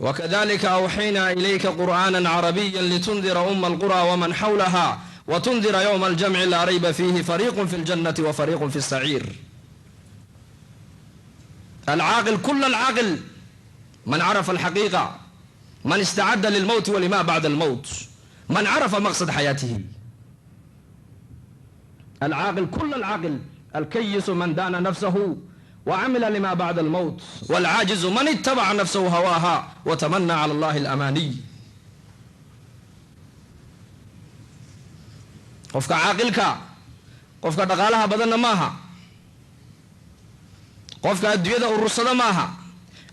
Wakadalika awxaynaa ilayka qur'aana carabiya litundira uma alqura waman xawlaha watundira yowma aljamci laa rayba fiihi fariiqun fi ljannati wa fariiqun fi saciir. Alcaaqil kula alcaaqil man carafa alxaqiiqa, man istacadda lilmowti walima bacda almowt, man carafa maqsad xayaatihi. Alcaaqil kula alcaaqil alkayisu man daana nafsahu wcamila lima bacda almowt, walcaajizu man itabaca nafsahu hawaaha watamana cala allahi alamaaniy. Qofka caaqilka qofka dhaqaalaha badanna maaha, qofka adduunyada urursada maaha.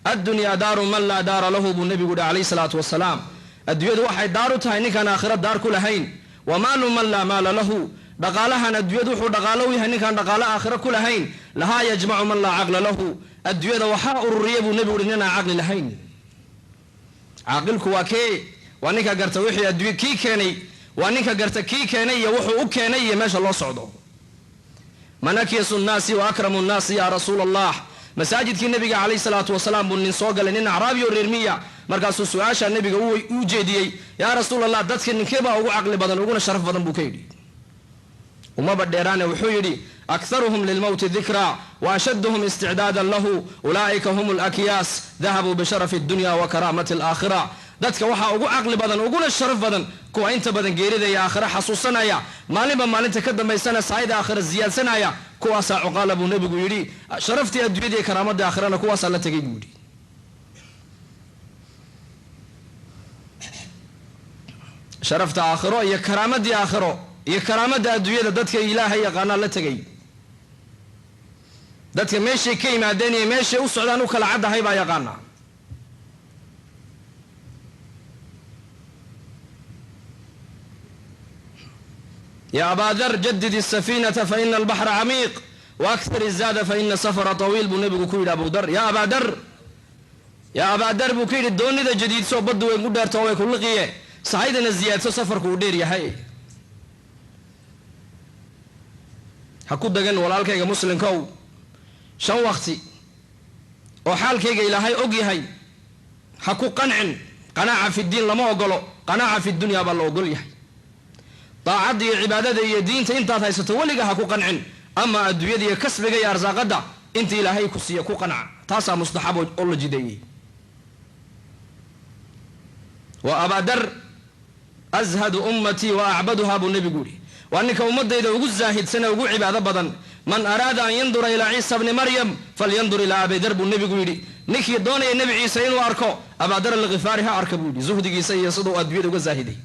Addunyaa daaru man laa daara lahu buu nebigu yihi calayh salaatu wasalaam. Adduunyadu waxay daar u tahay ninkaan aakhiro daar ku lahayn. Wamaalu man laa maala lahu, dhaqaalahan adduunyadu wuxuu dhaqaalo u yahay ninkaan dhaqaalo aakhiro ku lahayn. Lahaa yajmacu man laa caqla lahu, adduunyada waxaa ururiya buu nebigu uhi ninaan caqli lahayn. Caaqilku waa kee? Waa ninka garta wixii adduunya kii keenay, waa ninka garta kii keenay iyo wuxuu u keenay iyo meesha loo socdo. Man akyasu nnaasi wa akramu nnaasi yaa rasuula allah? Masaajidkii nebiga calayh salaatu wasalaam buu nin soo galay, nin acraabi oo reer miya. Markaasuu su-aashaa nebiga u jeediyey: yaa rasuul allah, dadka ninkee baa ugu caqli badan uguna sharaf badan? Buu ka yidhi. Umaba dheeraane, wuxuu yidhi: akharuhum lilmowti dikraa wa ashadduhum isticdaadan lahu, ulaa'ika hum alakyaas, dahabuu bisharafi addunya wa karaamati alaakhira. Dadka waxaa ugu caqli badan uguna sharaf badan kuwa inta badan geerida iyo aakhira xasuusanaya, maalinba maalinta ka dambaysana saayida aakhira ziyaadsanaya, kuwaasaa cuqaala buu nebigu yidhi. Sharaftii adduunyada iyo karaamadii aakhirana kuwaasaa la tegay buu yidhi. Sharafta aakhiro iyo karaamadii aakhiro iyo karaamadda adduunyada dadka ilaahay yaqaanaa la tegay. Dadka meeshay ka yimaadeen iyo meeshay u socdaan u kala caddahay baa yaqaanaa. Ya abaa dar, jadid isafiinata fa ina albaxra camiiq, waakthir izaada fa ina safara tawiil buu nebigu ku yidhi Abu Dar. Ya abaa dar, yaa abaa dar buu ku yidhi, doonida jadiidso, baddu way ku dheerto, way ku liqiye, sahaydana ziyaadso, safarku uu dheer yahay. Ha ku dagan, walaalkayga muslimkow, shan waqti oo xaalkayga Ilaahay og yahay ha ku qancin. Qanaaca fi ddiin lama ogolo, qanaaca fi dunya baa la ogol yahay. Daacadda iyo cibaadada iyo diinta intaad haysato weliga ha ku qancin, ama adduunyada iyo kasbiga iyo arsaaqadda inta Ilaahay ku siiya ku qanca, taasaa mustaxab oo la jideeyey. Wa abaadar ashadu ummatii wa acbaduhaa buu nebigu yihi, waa ninka ummadayda ugu zaahidsan ee ugu cibaado badan. Man araada an yandura ilaa Ciisa bni Maryam falyandur ilaa Abidar buu nebigu yidhi. Ninkii doonaya Nebi Ciise inuu arko, Abaadar Alkhifaari ha arka buu yidhi, zuhdigiisa iyo siduu adduunyada uga zaahiday.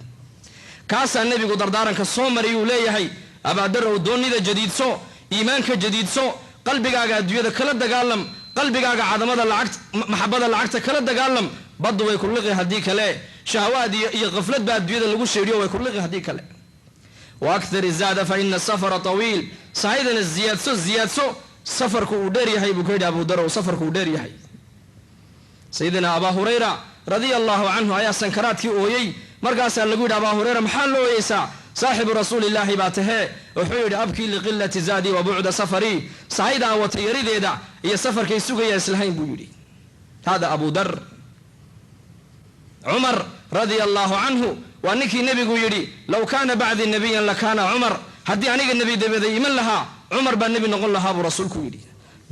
Kaasaa nebigu dardaaranka soo mariyuu leeyahay: Abaadar ow, doonida jadiidso, iimaanka jadiidso, qalbigaaga adduunyada kala dagaalam, qalbigaaga cadamada lacagta, maxabada lacagta kala dagaalam. Baddu way ku liqi haddii kale, shahawaad iyo khaflad baa adduunyada lagu sheedhiyo, way ku liqi haddii kale. Wa akthir izaada fa ina safara tawiil, sahaydana ziyaadso, ziyaadso, safarku uu dheer yahay buu ka yidhi Abu Darow, safarku uu dheer yahay. Sayidina Abaa Hurayra radia allahu canhu ayaa sankaraadkii ooyey. Markaasaa lagu yidhi: Abaa Hurayra, maxaa loo ooyeysaa? Saaxibu rasuulillaahi baa tahee. Wuxuu yidhi: abkii liqilati zaadii wa bucda safarii, sahayda aan wata yarideeda iyo safarkay sugaya islahayn buu yidhi. Hada Abu Dar. Cumar radia allahu canhu waa ninkii nebigu yidhi: low kaana bacdii nabiyan lakaana Cumar. Haddii aniga nebi dabaday iman lahaa, Cumar baa nebi noqon lahaa buu rasuulku yidhi.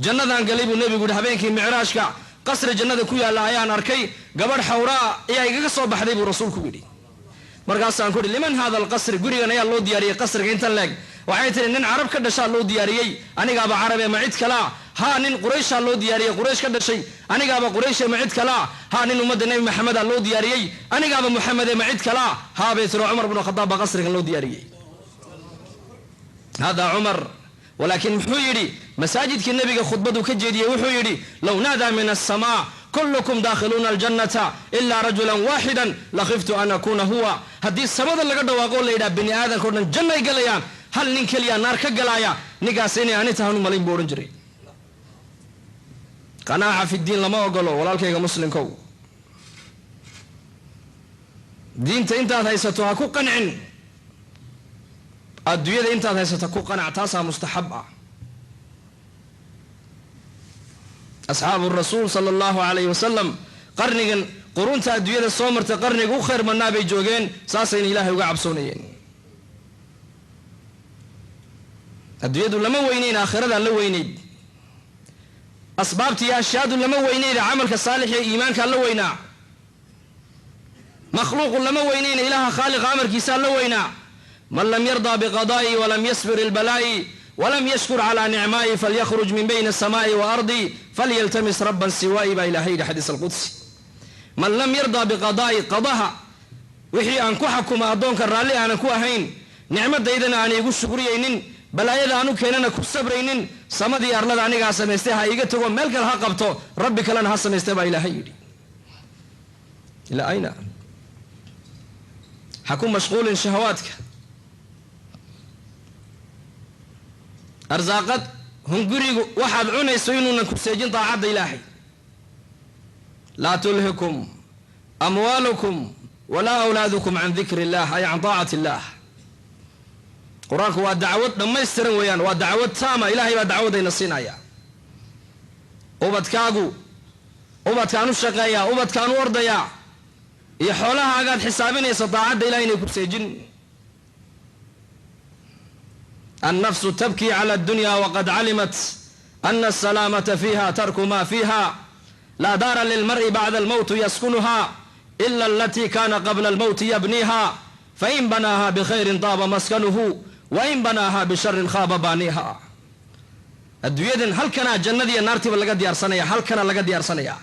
Jannadaan galay buu nebigu yidhi habeenkii micraajka, qasri jannada ku yaalla ayaan arkay, gabadh xawraa ayaa igaga soo baxday buu rasuulku yidhi. Markaasaan ku yidhi: liman hada alqasri? Gurigan ayaa loo diyaariyey, qasriga intan leeg? Waxay tihi: nin Carab ka dhashaa loo diyaariyey. Anigaaba Carabe, ma cid kalaa? Haa, nin Qurayshaa loo diyaariyey, Quraysh ka dhashay. Anigaaba Qurayshe, ma cid kalaa? Haa, nin ummadda Nebi Maxamedaa loo diyaariyey. Anigaaba Muxamede, ma cid kalaa? Haa bay tiro, Cumar bnu Khadaab baa qasrigan loo diyaariyey. Hada Cumar. Walaakiin muxuu yidhi? Masaajidkii nebiga khudbaduu ka jeediyey wuxuu yidhi: low naadaa min aلsamaa kullukum daakhiluuna aljannata ilaa rajulan waaxida lakhiftu an akuuna huwa. Haddii samada laga dhawaaqo la yidhaha bini aadamka o dhan jannay galayaan, hal nin keliya naar ka galaaya, ninkaas inay ani tahan u malayn buu odhan jiray. Qanaaca fi ddiin lama ogolo, walaalkayga muslimkow. Diinta intaad haysato ha ku qancin, adduunyada intaad haysato ku qanac, taasaa mustaxab ah. Asxaabu rasuul sala allahu alayhi wasalam qarnigan Qurunta adduunyada soo martay qarniga u khayr badnaa bay joogeen, saasayna ilaahay uga cabsoonayeen. Adduunyadu lama weyneyn, aakhiradaa la weyneyd. Asbaabta iyo ashyaadu lama weyneyna, camalka saalix ee iimaankaa la weynaa. Makhluuqu lama weyneyna, ilaaha khaaliqa amarkiisaa la weynaa. Man lam yardaa biqadaa'i walam yasbir ilbalaa'i walam yashkur calaa nicmaa'i falyakhruj min bayni asamaa'i wa ardi falyaltamis rabban siwaa'i baa ilahay yidhi xadiis alqudsi. Man lam yardaa biqadaa'i, qadaha wixii aan ku xakuma addoonka raalli aanan ku ahayn, nicmadaydana aanay igu shukriyaynin, balaayada aanu keenana ku sabraynin, samadii arlada anigaa samaystay ha iga tago, meel kale ha qabto, rabbi kalena ha samaystay baa ilaahay yidhi. Ilaa ayna ha ku mashquulin shahawaadka, arsaaqad hungurigu waxaad cunayso inuunan ku seejin daacadda ilaahay. Laa tulhikum amwaalukum walaa awlaadukum can dikri illah, ay can taacati illah. Qur-aanku waa dacwad dhammaystiran weeyaan, waa dacwad taama. Ilaahay baa dacwadayna siinaya. Ubadkaagu, ubadkaan u shaqeeyaa, ubadkaan u ordayaa, iyo xoolahaagaad xisaabinaysa daacadda ilahay inay ku seejin. Annafsu tabkii cala addunya waqad calimat ana asalaamata fiiha tarku ma fiiha, laa daara lilmar'i bacda almowti yaskunuha ila alatii kana qabla almowti yabniiha, fain banaaha bikhayrin taaba maskanuhu wain banaaha bisharin khaaba baaniiha. Adduunyadan halkanaa jannadiiyo naartiiba laga diyaarsanaya, halkanaa laga diyaarsanaya,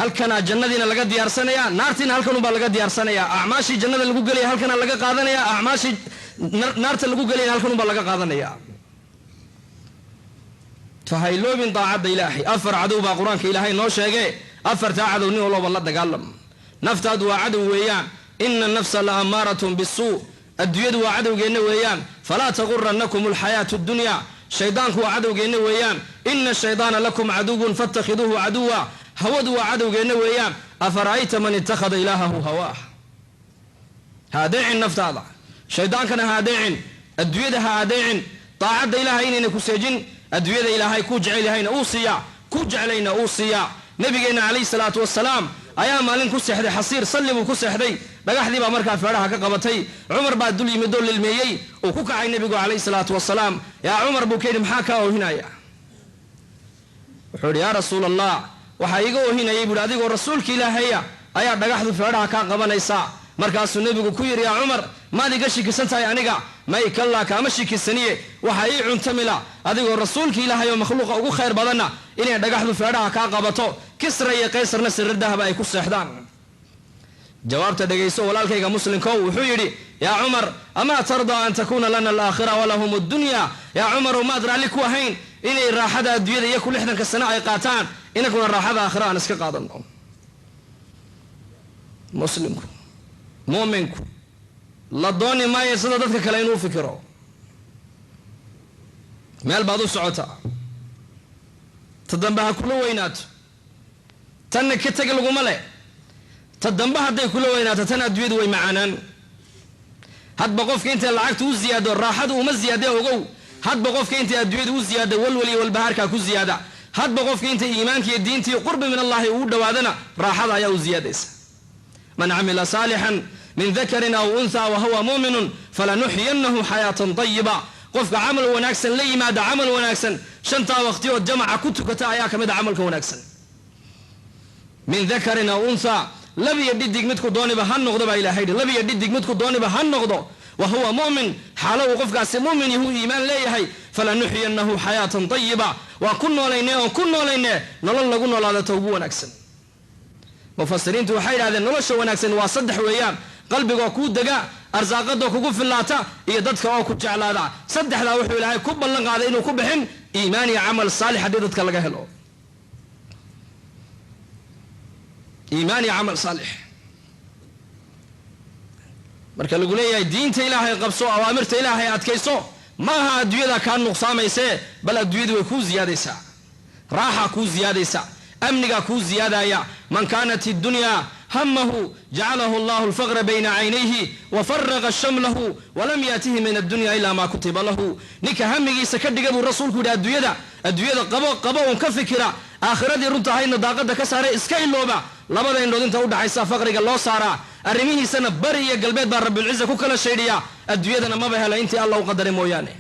halkanaa jannadiina laga diyaarsanaya, naartiina halkanunbaa laga diyaarsanaya. Acmaashii jannada lagu gelaya halkanaa laga qaadanaya, acmaashii naarta lagu gelayana halkanunbaa laga qaadanaya. Fahayloobin daacadda ilaahay. Afar cadow baa qur-aanka ilaahay noo sheege, afartaa cadow nin walooba la dagaalam. Naftaadu waa cadow weeyaan, ina nafsa la ammaaratun bisuu. Adduunyadu waa cadowgeenna weeyaan, falaa tagurannakum alxayaatu addunya. Shaydaanku waa cadowgeenna weeyaan, ina shaydaana lakum caduwun fatakhiduuhu caduwa. Hawadu waa cadowgeenna weeyaan, afara'ayta man ittakhada ilaahahu hawaah. Ha adeecin naftaada, shaydaankana ha adeecin, adduunyada ha adeecin, daacadda ilaahay inayna ku seejin. Adduunyada ilaahay kuu jecel yahayna uu siiyaa, ku jeclayna uu siiyaa. Nabigeenna calayhi salaatu wasalaam ayaa maalin ku seexday xasiir, salli buu ku seexday, dhagaxdii baa markaa feedhaha ka qabatay. Cumar baa dul yimid oo lilmeeyey, uu ku kacay nebigu calayhi salaatu wasalaam. Yaa Cumar, buu ka yidhi, maxaa kaa oohinaya? Wuxuu yidhi, yaa rasuul allah, waxaa iiga oohinayay buuhi adigoo rasuulka ilaahaya ayaa dhagaxdu feedhaha kaa qabanaysaa. Markaasuu nebigu ku yidhi, yaa Cumar, maad iga shikisan tahay aniga? May, kallaa, kaama shikisaniye, waxaa ii cuntamila adigoo rasuulka ilaahay oo makhluuqa ugu khayr badanna inay dhagaxdu feedhaha kaa qabato, Kisra iyo Qaysarna sirir dahaba ay ku seexdaan. Jawaabta dhegayso walaalkayga muslimkow. Wuxuu yidhi, yaa Cumar, amaa tardaa an takuuna lana alaakhira walahum addunya? Yaa Cumarow, maad raalli ku ahayn inay raaxada adduunyada iyo ku 60-ka sano ay qaataan, inaguna raaxada aakhira aan iska qaadano? Muslimku, muuminku la dooni maayo sida dadka kale inuu fikiro. Meel baad u socotaa, ta dambe ha kula weynaato, tanna ka teg laguma leh. Ta dambe hadday kula weynaato, tan adduunyadu way macaanaan. Hadba qofka intay lacagtu u ziyaado raaxadu uma ziyaadee, ogow. Hadba qofka intay adduunyadu u ziyaado walwal iyo walbahaarkaa ku ziyaada. Hadba qofka intay iimaanka iyo diinta iyo qurbi min allahi ugu dhowaadana raaxada ayaa u ziyaadaysa. Man camila saalixan min dakarin aw unthaa wahuwa muuminun falanuxyiyannahu xayaatan tayiba. Qofka camal wanaagsan la yimaada, camal wanaagsan shantaa waqtiyood jamaca ku tukata ayaa ka mid a camalka wanaagsan. Min dakarin aw unthaa, labiyo dhidig midku dooniba ha noqdo baa ilahay yidhi, labiyo dhidig midku dooniba ha noqdo, wa huwa mu'min, xaalo uu qofkaasi mu'min yahu iimaan leeyahay, falanuxyiyannahu xayaatan tayiba, waan ku noolayne oon ku noolayne nolol lagu noolaadata ugu wanaagsan. Mufasiriintu waxay yidhahdeen nolosha wanaagsan waa saddex weeyaan: qalbigoo kuu dega, arsaaqadoo kugu fillaata, iyo dadka oo ku jeclaada. Saddexdaa wuxuu ilaahay ku ballan qaaday inuu ku bixin iimaan iyo camal saalix haddii dadka laga helo iimaan iyo camal saalix. Marka lagu leeyahay diinta ilaahay qabso, awaamirta ilaahay adkayso, maaha adduunyada kaa nuqsaamaysee, bal adduunyadu way kuu ziyaadaysaa, raaxa kuu ziyaadaysa, amnigaa kuu ziyaadaya. Man kaanat iddunya hamahu jacalahu allahu alfaqra bayna caynayhi wafaraqa shamlahu walam yaatihi min addunya ilaa maa kutiba lahu. Ninka hamigiisa ka dhiga buu rasuulku yidhi adduunyada, adduunyada qabo qabo uun ka fikira, Aakhiradii runta ahaydna daaqada ka saaray, iska ilooba. Labada indhood inta udhaxaysa faqriga loo saaraa, arrimihiisana bari iyo galbeed baa rabbilciza ku kala shaydhiya. Adduunyadana maba hela intii Alla u qadaray mooyaane.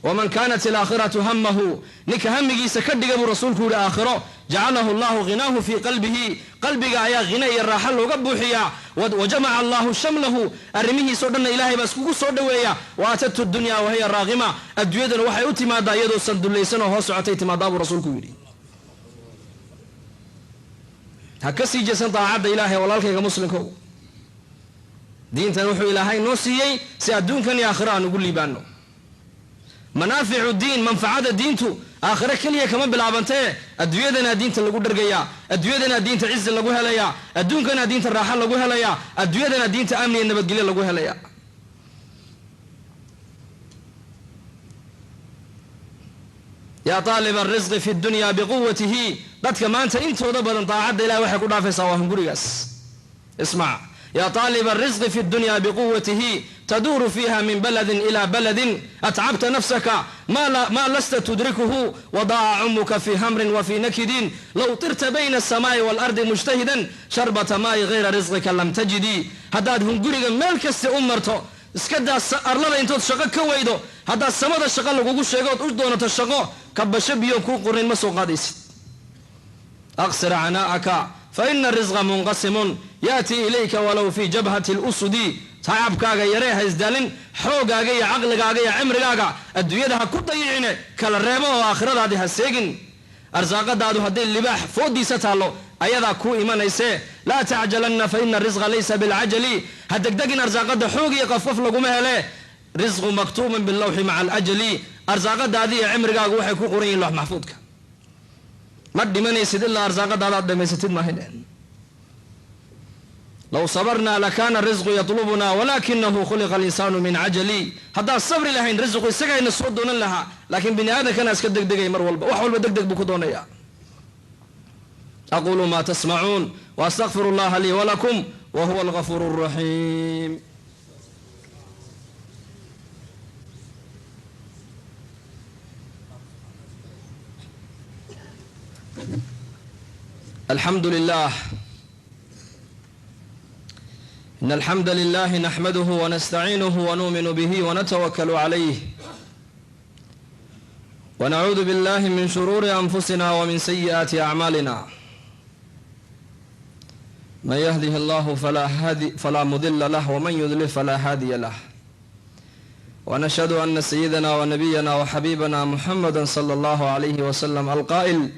Waman kaanat alaakhiratu hamahu, ninka hamigiisa ka dhiga buu rasuulku yihi aakhiro, jacalahu allahu ghinaahu fii qalbihi, qalbiga ayaa hina iyo raaxo looga buuxiyaa. Wa jamaca allahu shamlahu, arrimihiisao dhanna Ilahay baa iskugu soo dhoweeya. Wa atattu dunya wahiya raaqima, adduunyaduna waxay u timaadaa iyadoo sandullaysan oo hoos socotay timaadaa buu rasuulku yidhi. Ha ka sii jeesan daacadda Ilaahay, walaalkayga muslimkow. Diintan wuxuu Ilaahay noo siiyey si adduunkan iyo aakhiro aan ugu liibaano. Manaaficu diin, manfacada diintu aakhiro keliya kama bilaabantee, adduunyadanaa diinta lagu dhargayaa, adduunyadanaa diinta cizi lagu helayaa, adduunkanaa diinta raaxo lagu helayaa, adduunyadanaa diinta amni iyo nabadgelyo lagu helayaa. Yaa taaliba arisqi fi dunya biquwatihi, dadka maanta intooda badan daacadda Ilahay waxay ku dhaafaysaa waa hungurigaas. Ismac, yaa taaliba arisqi fi dunya biquwatihi, taduuru fiiha min baladin ila baladin, atcabta nafsaka ma lasta tudrikuhu, wadaaca cumuka fi hamrin wa fi nakidin, low tirta bayna asamaai waalardi mujtahidan sharbata maa'i gayra risqika lam tajidii. Haddaad hunguriga meel kasta u marto, iska daa arlada intood shaqo ka weydo, haddaad samada shaqo lagugu sheegood u doonato shaqo, kabasho biyoon kuu qornayn ma soo qaadaysid. Aqsir canaa'aka fa ina risqa munqasimun yaatii ilayka walow fii jabhati lusudi. Tacabkaaga yaree, ha isdaalin, xoogaaga iyo caqligaaga iyo cimrigaaga adduunyada ha ku dayicine, kala reebo oo aakhiradaadii ha seegin. Arsaaqadaadu hadday libaax foodiisa taallo, ayadaa kuu imanaysee. Laa tacjalanna fa ina risqa laysa bilcajali, ha degdegin, arsaaqada xoog iyo qafqaf laguma hele. Risqu maktuubun bilawxi maca alajali, arsaaqadaadii iyo cimrigaagu waxay ku qoran yihin loox maxfuudka. Ma dhimanaysid ilaa arsaaqadaada aad dhamaysatid maahayn. Low sabarnaa lakaana risqu yatlubuna walakinahu khuliqa alinsaanu min cajali. Haddaan sabri lahayn, risqu isagayna soo doonan lahaa, laakiin bini aadamkana iska degdegay, mar walba wax walba deg deg buu ku doonaya. Aqulu ma tasmacuun waastaqfiru allaha lii walakum wa huwa algafuur الraxiim. Alxamdu lilah. إن الحمد لله نحمده ونستعينه ونؤمن به ونتوكل عليه، ونعوذ بالله من شرور أنفسنا ومن سيئات أعمالنا. من يهده الله فلا مضل له، ومن يضلل فلا هادي له. ونشهد أن سيدنا ونبينا وحبيبنا محمدا صلى الله عليه وسلم القائل: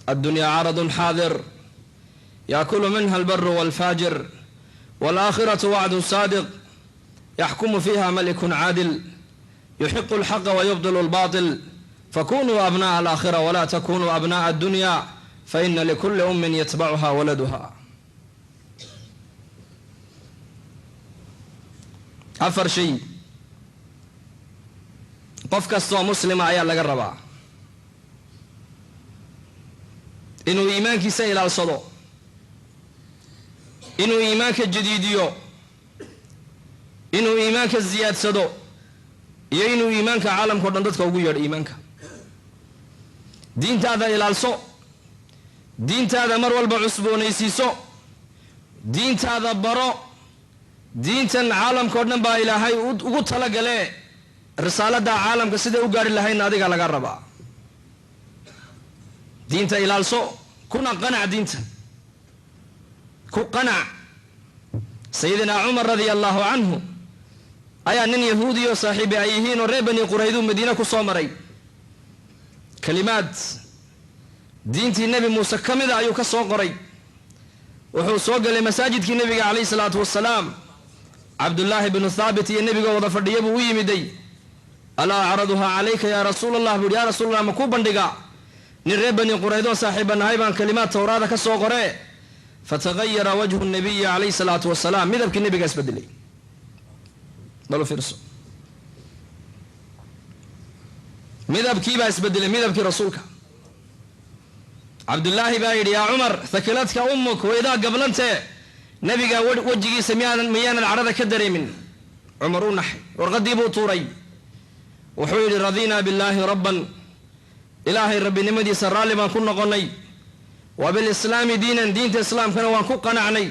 الدنيا عرض حاضر يأكل منها البر والفاجر، والآخرة وعد صادق يحكم فيها ملك عادل يحق الحق ويبطل الباطل، فكونوا أبناء الآخرة ولا تكونوا أبناء الدنيا، فإن لكل أم يتبعها ولدها. Afar shay qof kastoo muslima ayaa laga rabaa: inuu iimaankiisa ilaalsado, inuu iimaanka jadiidiyo, inuu iimaanka siyaadsado, iyo inuu iimaanka caalamka o dhan dadka ugu yeedho iimaanka. Diintaada ilaalso, diintaada mar walba cusboonaysiiso, diintaada baro. Diintan caalamka o dhan baa Ilaahay ugu talagalee, risaalada caalamka siday u gaari lahaydna adiga laga rabaa. Diinta ilaalso, kuna qanac, diinta ku qanac. Sayidina Cumar radia allahu canhu ayaa nin yahuudiyo saaxiibi ay yihiin oo reer Bani Qurayduu Madiine ku soo maray. Kalimaad diintii Nebi Muuse ka mida ayuu ka soo qoray. Wuxuu soo galay masaajidkii Nebiga calayhi salaatu wasalaam. Cabdullaahi bnu Thaabit iyo Nebiga wada fadhiya buu u yimiday. "Alaa acraduhaa calayka yaa rasuul Allah?" buu yidhi. "Yaa rasuul Allah, ma kuu bandhigaa? Nin reer Bani Quraydoon saaxiiba nahay baan kalimaad Towraada ka soo qoree." Fatagayara wajhu nabiyi calayhi salaatu wasalaam, midabkii Nebiga isbedelay. Bal u fiirso, midabkiibaa isbedelay, midabkii rasuulka. Cabdullaahi baa yidhi: "Yaa Cumar, thakiladka ummuk, waydaa gablantee, nebiga wejigiisa miyaanan cadhada ka dareemin?" Cumar u naxay, warqadii buu tuuray. Wuxuu yidhi: "Radiinaa billaahi rabban, Ilaahay rabbinimadiisa raalli baan ku noqonnay. Wa bilislaami diinan, diinta islaamkana waan ku qanacnay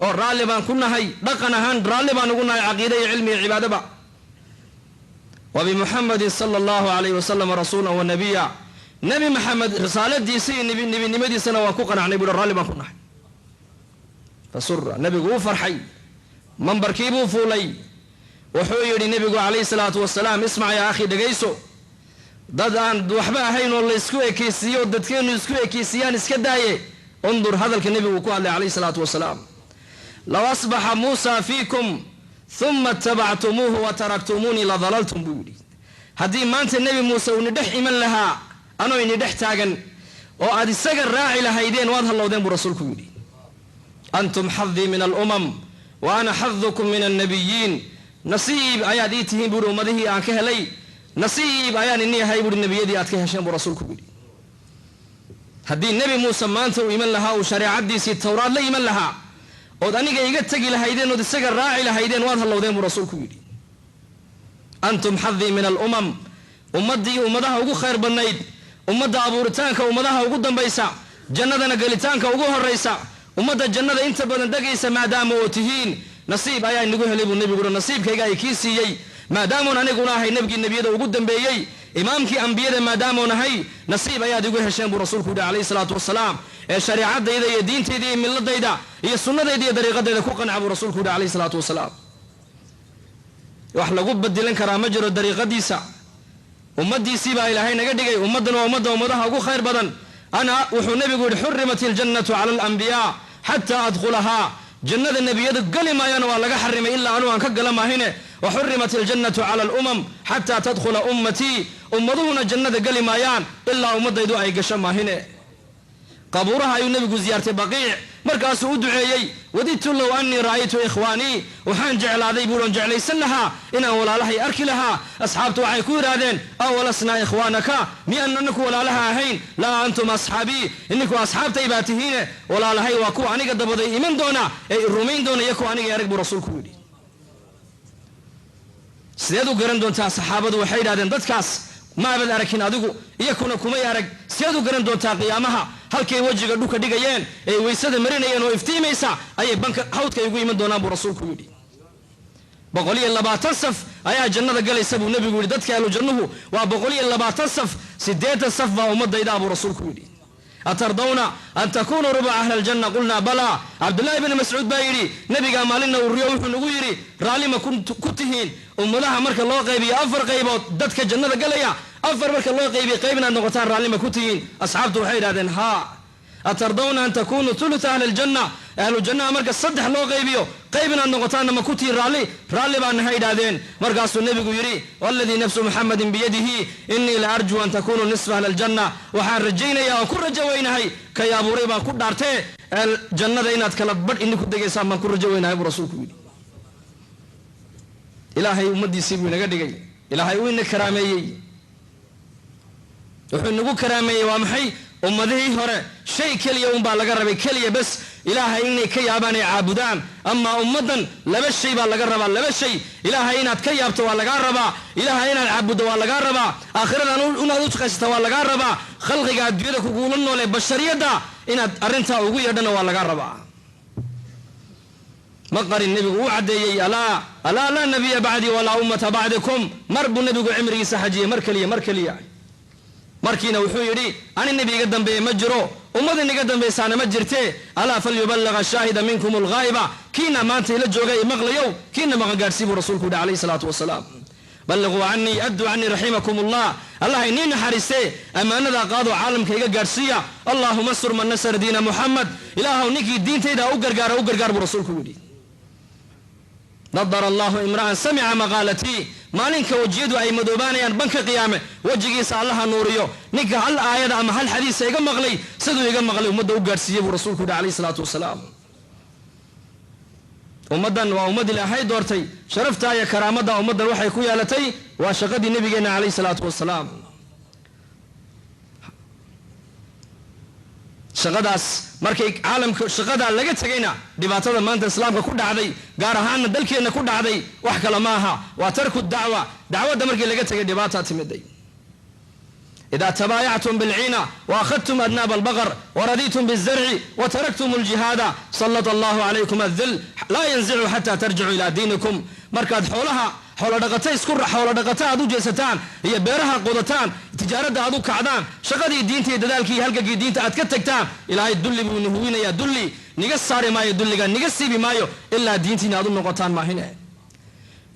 oo raalli baan ku nahay. Dhaqan ahaan raalli baan ugu nahay, caqiida iyo cilmi iyo cibaadaba. Wa bimuxamadin sala allahu alayhi wasalam rasuulan wa nabiya, Nebi Maxamed risaaladiisa iyo nebinimadiisana waan ku qanacnay buuhi, raalli baan ku nahay. Fasura, nebigu wuu farxay, mambarkiibuu fuulay. Wuxuu yidhi nebigu calayhi salaatu wasalaam: "Ismac yaa akhi, dhegayso, dad aan waxba ahayn oo laysku ekeysiiyo, dadkeenu isku ekeysiiyaan iska daaye." Undur hadalka nebigu ku hadlay calayhi salaatu wasalaam: "Low asbaxa Muusa fiikum uma itabactumuuhu wa taraktumuunii la dalaltum," buu yidhi. Haddii maanta Nebi Muuse uu nidhex iman lahaa anoo inidhex taagan oo aad isaga raaci lahaydeen, waad hallowdeen, buu rasuulku yidhi. "Antum xadii min alumam wa ana xadukum min annabiyiin." Nasiib ayaad ii tihiin, buuhi, ummadihii aan ka helay. Nasiib ayaan ini ahay, buuhi, nebiyadii aad ka hesheen, buu rasuulku yidhi. Haddii Nebi Muuse maanta uu iman lahaa, uu shareecadiisii Towraad la iman lahaa, ood aniga iga tegi lahaydeen ood isaga raaci lahaydeen, waad hallowdeen, buu rasuulku yidhi. "Antum xadii min alumam." Ummaddii ummadaha ugu khayr badnayd, ummadda abuuritaanka ummadaha ugu dambaysa, jannadana gelitaanka ugu horaysa, ummadda jannada inta badan degaysa maadaama oo tihiin, nasiib ayaa inagu helay, buu nebigu uhi. Nasiibkayga ay kii siiyey maadaamuun aniguna ahay nebigii nebiyada ugu dambeeyey, imaamkii ambiyada maadaamuun ahay, nasiib ayaad igu hesheen, buu rasuulku yidhi calayhi salaatu wasalaam. Ee shareecadayda iyo diintayda iyo milladayda iyo sunnadayda iyo dariiqadayda ku qanca, buu rasuulku yidhi calayhi salaatu wasalaam. Wax lagu badilan karaa ma jiro dariiqadiisa. Ummaddiisii baa Ilaahay naga dhigay. Ummaddan waa ummadda ummadaha ugu khayr badan. Ana, wuxuu nebigu yidhi, "Xurimat iljannatu cala alambiyaa xataa adkhulahaa." Jannada nebiyadu geli maayana waa laga xarimay ilaa anuu aan ka gala maahine. Wa xurimat iljannatu cala alumam xataa tadkhula ummatii. Ummaduhuna jannada geli maayaan ilaa ummadaydu ay gasho maahine. Qabuuraha ayuu nebigu ziyaartay Baqiic, markaasuu u duceeyey. "Wadidtu low annii ra'aytu ikhwaanii." Waxaan jeclaaday, buui, oon jeclaysan lahaa inaan walaalahay arki lahaa. Asxaabtu waxay ku yidhaahdeen: "Awalasnaa ikhwaanaka? Miyaan anaku walaalaha ahayn?" "Laa, antum asxaabii." Ininku asxaabtay baa tihiine, walaalahay waa kuwa aniga dabaday iman doona ee rumayn doona iyo kuwa aniga arag, buu rasuulku yidhi. Sideed u garan doontaa? Saxaabadu waxay yidhahdeen: "Dadkaas maabad arakin adigu, iyakuna kumay arag. Sideed u garan doontaa qiyaamaha?" Halkay wejiga dhulka dhigayeen ee weysada marinayeen oo iftiimaysa ayay banka hawdka igu iman doonaan, buu rasuulku yidhi. 120 saf ayaa jannada galaysa, buu nebigu yidhi. Dadka ahlu jannuhu waa 120 saf, 80 saf baa ummadaydaa, buu rasuulku yidhi. "Atardawna an takunuu rubuca ahli aljanna? Qulnaa balaa." Cabdullaahi bni Mascuud baa yidhi: Nebigaa maalinna uriyo wuxuu nagu yidhi, "Raallima ku tihiin ummadaha marka loo qaybiyo afar qaybood, dadka jannada galaya afar marka loo qaybiyo, qayb inaad noqotaan raallima ku tihiin?" Asxaabtu waxay yidhahdeen: "Haa." "Atardawna an takunuu thulutha ahli aljanna? Ahlu jannaha marka saddex loo qaybiyo, qayb inaad noqotaanna ma ku tihiin raalli?" "Raalli baa nahay," yidhaahdeen. Markaasuu nebigu yidhi: "Waladii nafsu Muxamadin biyadihi, innii la arjuu an takunuu nisfa ahli aljanna." Waxaan rajaynayaa oo ku rajo weynahay, kay abuuray baan ku dhaartee, jannada inaad kala badh idinku degaysaan baan ku rajo weynahay, buu rasuulku yidhi. Ilaahay ummaddiisii buu inaga dhigay. Ilaahay uu ina karaameeyey. Wuxuu inagu karaameeyey waa maxay? Ummadihii hore shay keliya unbaa laga rabay, keliya bes, Ilaahay inay ka yaabaan ay caabudaan. Amaa ummaddan laba shay baa laga rabaa, laba shay. Ilaahay inaad ka yaabto waa lagaa rabaa, Ilaahay inaad caabuddo waa lagaa rabaa, aakhiradan inaad u shaqaysata waa lagaa rabaa, khalqiga adduunyada kuguula noole bashariyadda inaad arrintaa ugu yeedhana waa lagaa rabaa. Ma qarin nebigu, uu caddeeyey: "Alaa, alaa, laa nabiya bacdii walaa ummata bacdikum." Mar buu nebigu cimrigiisa xajiyey, mar keliya, mar keliya. Markiina wuxuu yidhi: "Ani nebi iga dambeeye ma jiro, ummad iniga dambaysaana ma jirte. Alaa, falyubalaga ashaahida minkum alghaa'iba." Kiina maanta ila jooga i maqlayow, kiina maqan gaadhsii, buu rasuulku yidhi calayhi salaatu wasalaam. "Balliquu canii, adduu canii raximakum allah." Allah inii naxariistee, ammaanadaa qaado, caalamka iga gaadhsiiya. "Allaahuma ansur man nasara diina Muxamed." Ilaahow ninkii diintayda u gargaara u gargaar, buu rasuulku yidhi. "Nadara allahu imra'an samica maqaalatii." Maalinka wejiyadu ay madoobaanayaan banka qiyaame, wejigiisa Allaha nuuriyo ninka hal aayada ama hal xadiisa iga maqlay, siduu iga maqlay ummadda u gaadhsiiyey, buu rasuulku yidhi calayhi salaatu wasalaam. Ummaddan waa ummad Ilaahay doortay. Sharafta iyo karaamadda ummaddan waxay ku yeelatay waa shaqadii nabigeenna calayhi salaatu wasalaam. Shaqadaas markay caalamka shaqadaa laga tegayna, dhibaatada maanta islaamka ku dhacday, gaar ahaanna dalkeenna ku dhacday, wax kale ma aha, waa tarku dacwa. Dacwadda markii laga tegay dhibaataa timiday. إذا تبايعتم بالعينة وأخذتم أذناب البقر ورضيتم بالزرع وتركتم الجهاد سلط الله عليكم الذل لا ينزع حتى ترجعوا إلى دينكم. markaad xoolaha xoolo dhaqata isku xoolo dhaqata aad u jeesataan iyo beeraha qodataan, tijaaradda aad u kacdaan, shaqadii diinta iyo dadaalkii iyo halgagii diinta aad ka tagtaan, Ilaahay dulli buu nuhuwinayaa. Dulli niga saari maayo, dulliga niga siibi maayo ilaa diintiina aad u noqotaan maahine.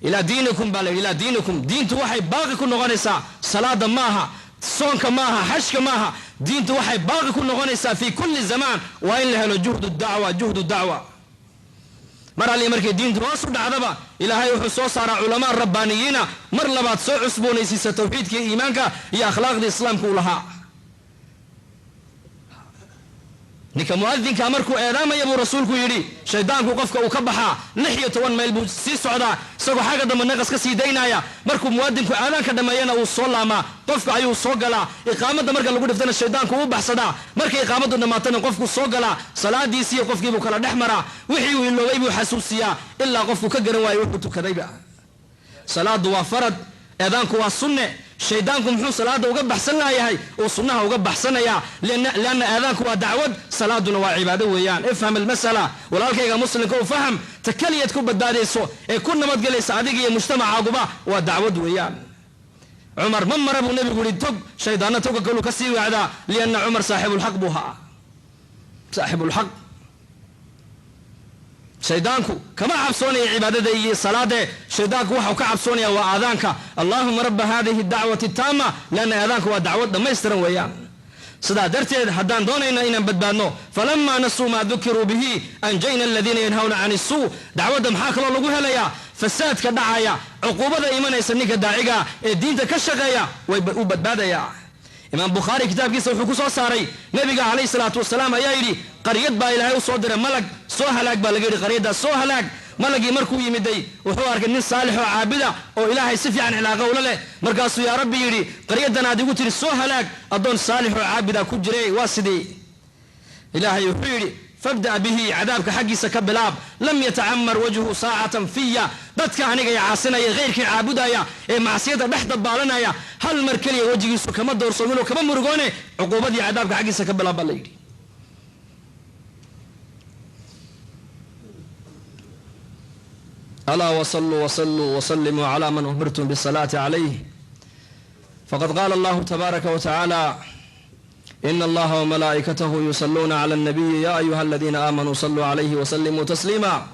Ilaa diinikum baa la yidhi, ilaa diinikum. Diintu waxay baaqi ku noqonaysaa salaada maaha, soonka maaha, xashka maaha. Diintu waxay baaqi ku noqonaysaa fi kulli zamaan waa in la helo juhdu dacwa, juhdu dacwa. Mar alli markay diintu hoos u dhacdaba, Ilaahay wuxuu soo saaraa culamaa rabbaaniyiina mar labaad soo cusboonaysiisa tawxiidka, iimaanka iyo akhlaaqdii islaamka uu lahaa. Ninka muadinka markuu eedaamaya buu rasuulku yidhi, shaydaanku qofka uu ka baxaa 16 mayl buu sii socdaa, isagoo xagga dambe naqas ka sii daynaya. Markuu muadinku aadaanka dhammeeyana uu soo laamaa, qofka ayuu soo galaa. Iqaamadda marka lagu dhiftana shaydaanku uu baxsadaa. Markay iqaamaddu dhammaatana qofku soo galaa, salaadiisiiyo qofkiibuu kala dhex maraa, wixii uu iloobay buu xasuusiyaa, ilaa qofku ka garan waayo wuxuu tukadayba. Salaadu waa farad, eedaanku waa sunne. Shaydaanku muxuu salaada uga baxsan laayahay? Uu sunnaha uga baxsanayaa, lianna aadaanku waa dacwad, salaaduna waa cibaado weeyaan. Ifham almasala, walaalkayga muslimka u faham, ta keliyaad ku badbaadayso ee ku nabadgelaysa adiga iyo mujtamacaaguba waa dacwad weeyaan. Cumar ma mara buu nebigu yihi tog, shaydaanna toga kaluu ka sii weecdaa, lianna Cumar saaxibulxaq buu ahaa, saaxibulxaq. Shaydaanku kama cabsoonaya cibaadada iyo salaade, shaydaanku waxau ka cabsoonaya waa aadaanka. Allahuma raba hadihi dacwati taama, lianna aadaanku waa dacwad dhammaystiran weeyaan. Sidaa darteed haddaan doonayna inaan badbaadno, falamaa nasuu maa dukiruu bihi anjayna aladiina yanhawna can isuu. Dacwadda maxaa kaloo lagu helayaa? Fasaadka dhacaya, cuquubada imanaysa, ninka daaciga ee diinta ka shaqeeya way u badbaadayaa. Imaam Bukhaari kitaabkiisa wuxuu ku soo saaray, nabiga calayhi salaatu wasalaam ayaa yidhi, qaryad baa Ilaahay u soo diray malag, soo halaag baa laga yidhi, qaryaddaas soo halaag. Malagii markuu yimiday wuxuu arkay nin saalix oo caabida oo Ilaahay si fiican cilaaqa ula leh. Markaasuu yaa Rabbi yidhi, qaryadan aad igu tiri soo halaag, addoon saalix oo caabida ku jiray, waa sidii? Ilaahay wuxuu yidhi, fabda' bihi, cadaabka xaggiisa ka bilaab. Lam yatacamar wajhu saacatan fiya, dadka aniga i caasinaya, khayrkii caabudaya ee macsiyada dhex dabaalanaya, hal mar keliya wejigiisu kama doorsoominoo kama murugoone, cuquubadii cadaabka xaggiisa ka bilaab baa la yidhi. Alaa wasaluu wasaluu wasalimuu calaa man umirtum bisalaati calayh, faqad qaala allahu tabaaraka wa tacaala: إن الله وملائكته يصلون على النبي يا أيها الذين آمنوا صلوا عليه وسلموا تسليما.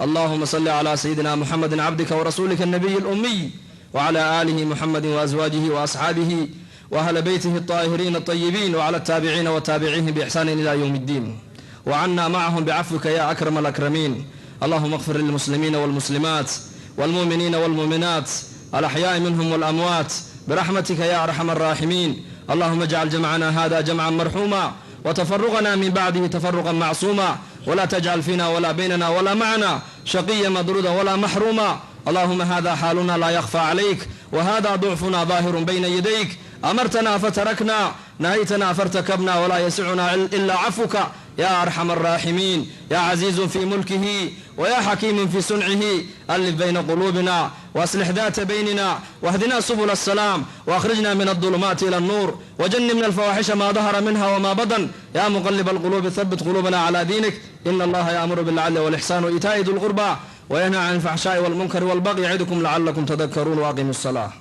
اللهم صل على سيدنا محمد عبدك ورسولك النبي الأمي، وعلى آله محمد وأزواجه وأصحابه وأهل بيته الطاهرين الطيبين، وعلى التابعين وتابعيهم بإحسان إلى يوم الدين، وعنا معهم بعفوك يا أكرم الأكرمين. اللهم اغفر للمسلمين والمسلمات والمؤمنين والمؤمنات الأحياء منهم والأموات برحمتك يا أرحم الراحمين. اللهم اجعل جمعنا هذا جمعا مرحوما، وتفرقنا من بعده تفرقا معصوما، ولا تجعل فينا ولا بيننا ولا معنا شقيا مدرودا ولا محروما. اللهم هذا حالنا لا يخفى عليك، وهذا ضعفنا ظاهر بين يديك. أمرتنا فتركنا، نهيتنا فارتكبنا، ولا يسعنا إلا عفوك يا أرحم الراحمين. يا عزيز في ملكه ويا حكيم في صنعه، ألف بين قلوبنا وأصلح ذات بيننا، واهدنا سبل السلام، وأخرجنا من الظلمات إلى النور، وجنبنا الفواحش ما ظهر منها وما بطن. يا مقلب القلوب ثبت قلوبنا على دينك. إن الله يأمر بالعدل والإحسان وإيتاء ذي القربى وينهى عن الفحشاء والمنكر والبغي يعظكم لعلكم تذكرون، وأقيموا الصلاة.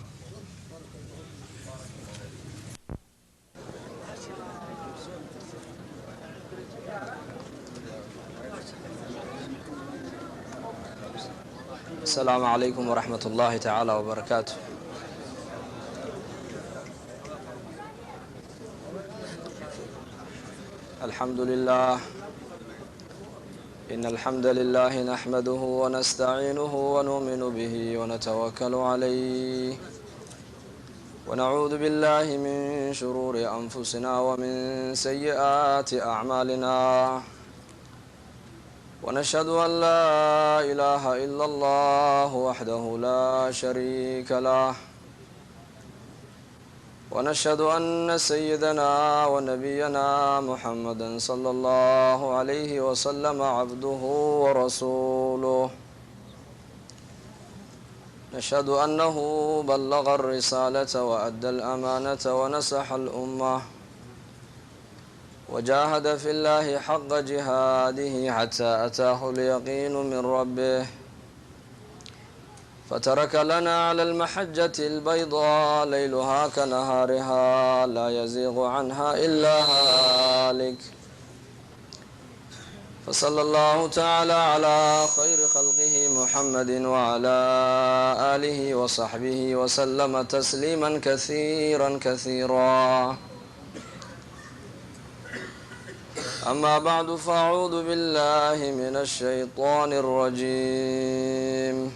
السلام عليكم ورحمة الله تعالى وبركاته. الحمد لله، إن الحمد لله نحمده ونستعينه ونؤمن به ونتوكل عليه، ونعوذ بالله من شرور أنفسنا ومن سيئات أعمالنا، ونشهد أن لا إله إلا الله وحده لا شريك له، ونشهد أن سيدنا ونبينا محمدا صلى الله عليه وسلم عبده ورسوله. نشهد أنه بلغ الرسالة وأدى الأمانة ونصح الأمة وجاهد في الله حق جهاده حتى أتاه اليقين من ربه، فترك لنا على المحجة البيضاء ليلها كنهارها لا يزيغ عنها إلا هالك. فصلى الله تعالى على خير خلقه محمد وعلى آله وصحبه وسلم تسليما كثيرا كثيرا. أما بعد، فأعوذ بالله من الشيطان الرجيم.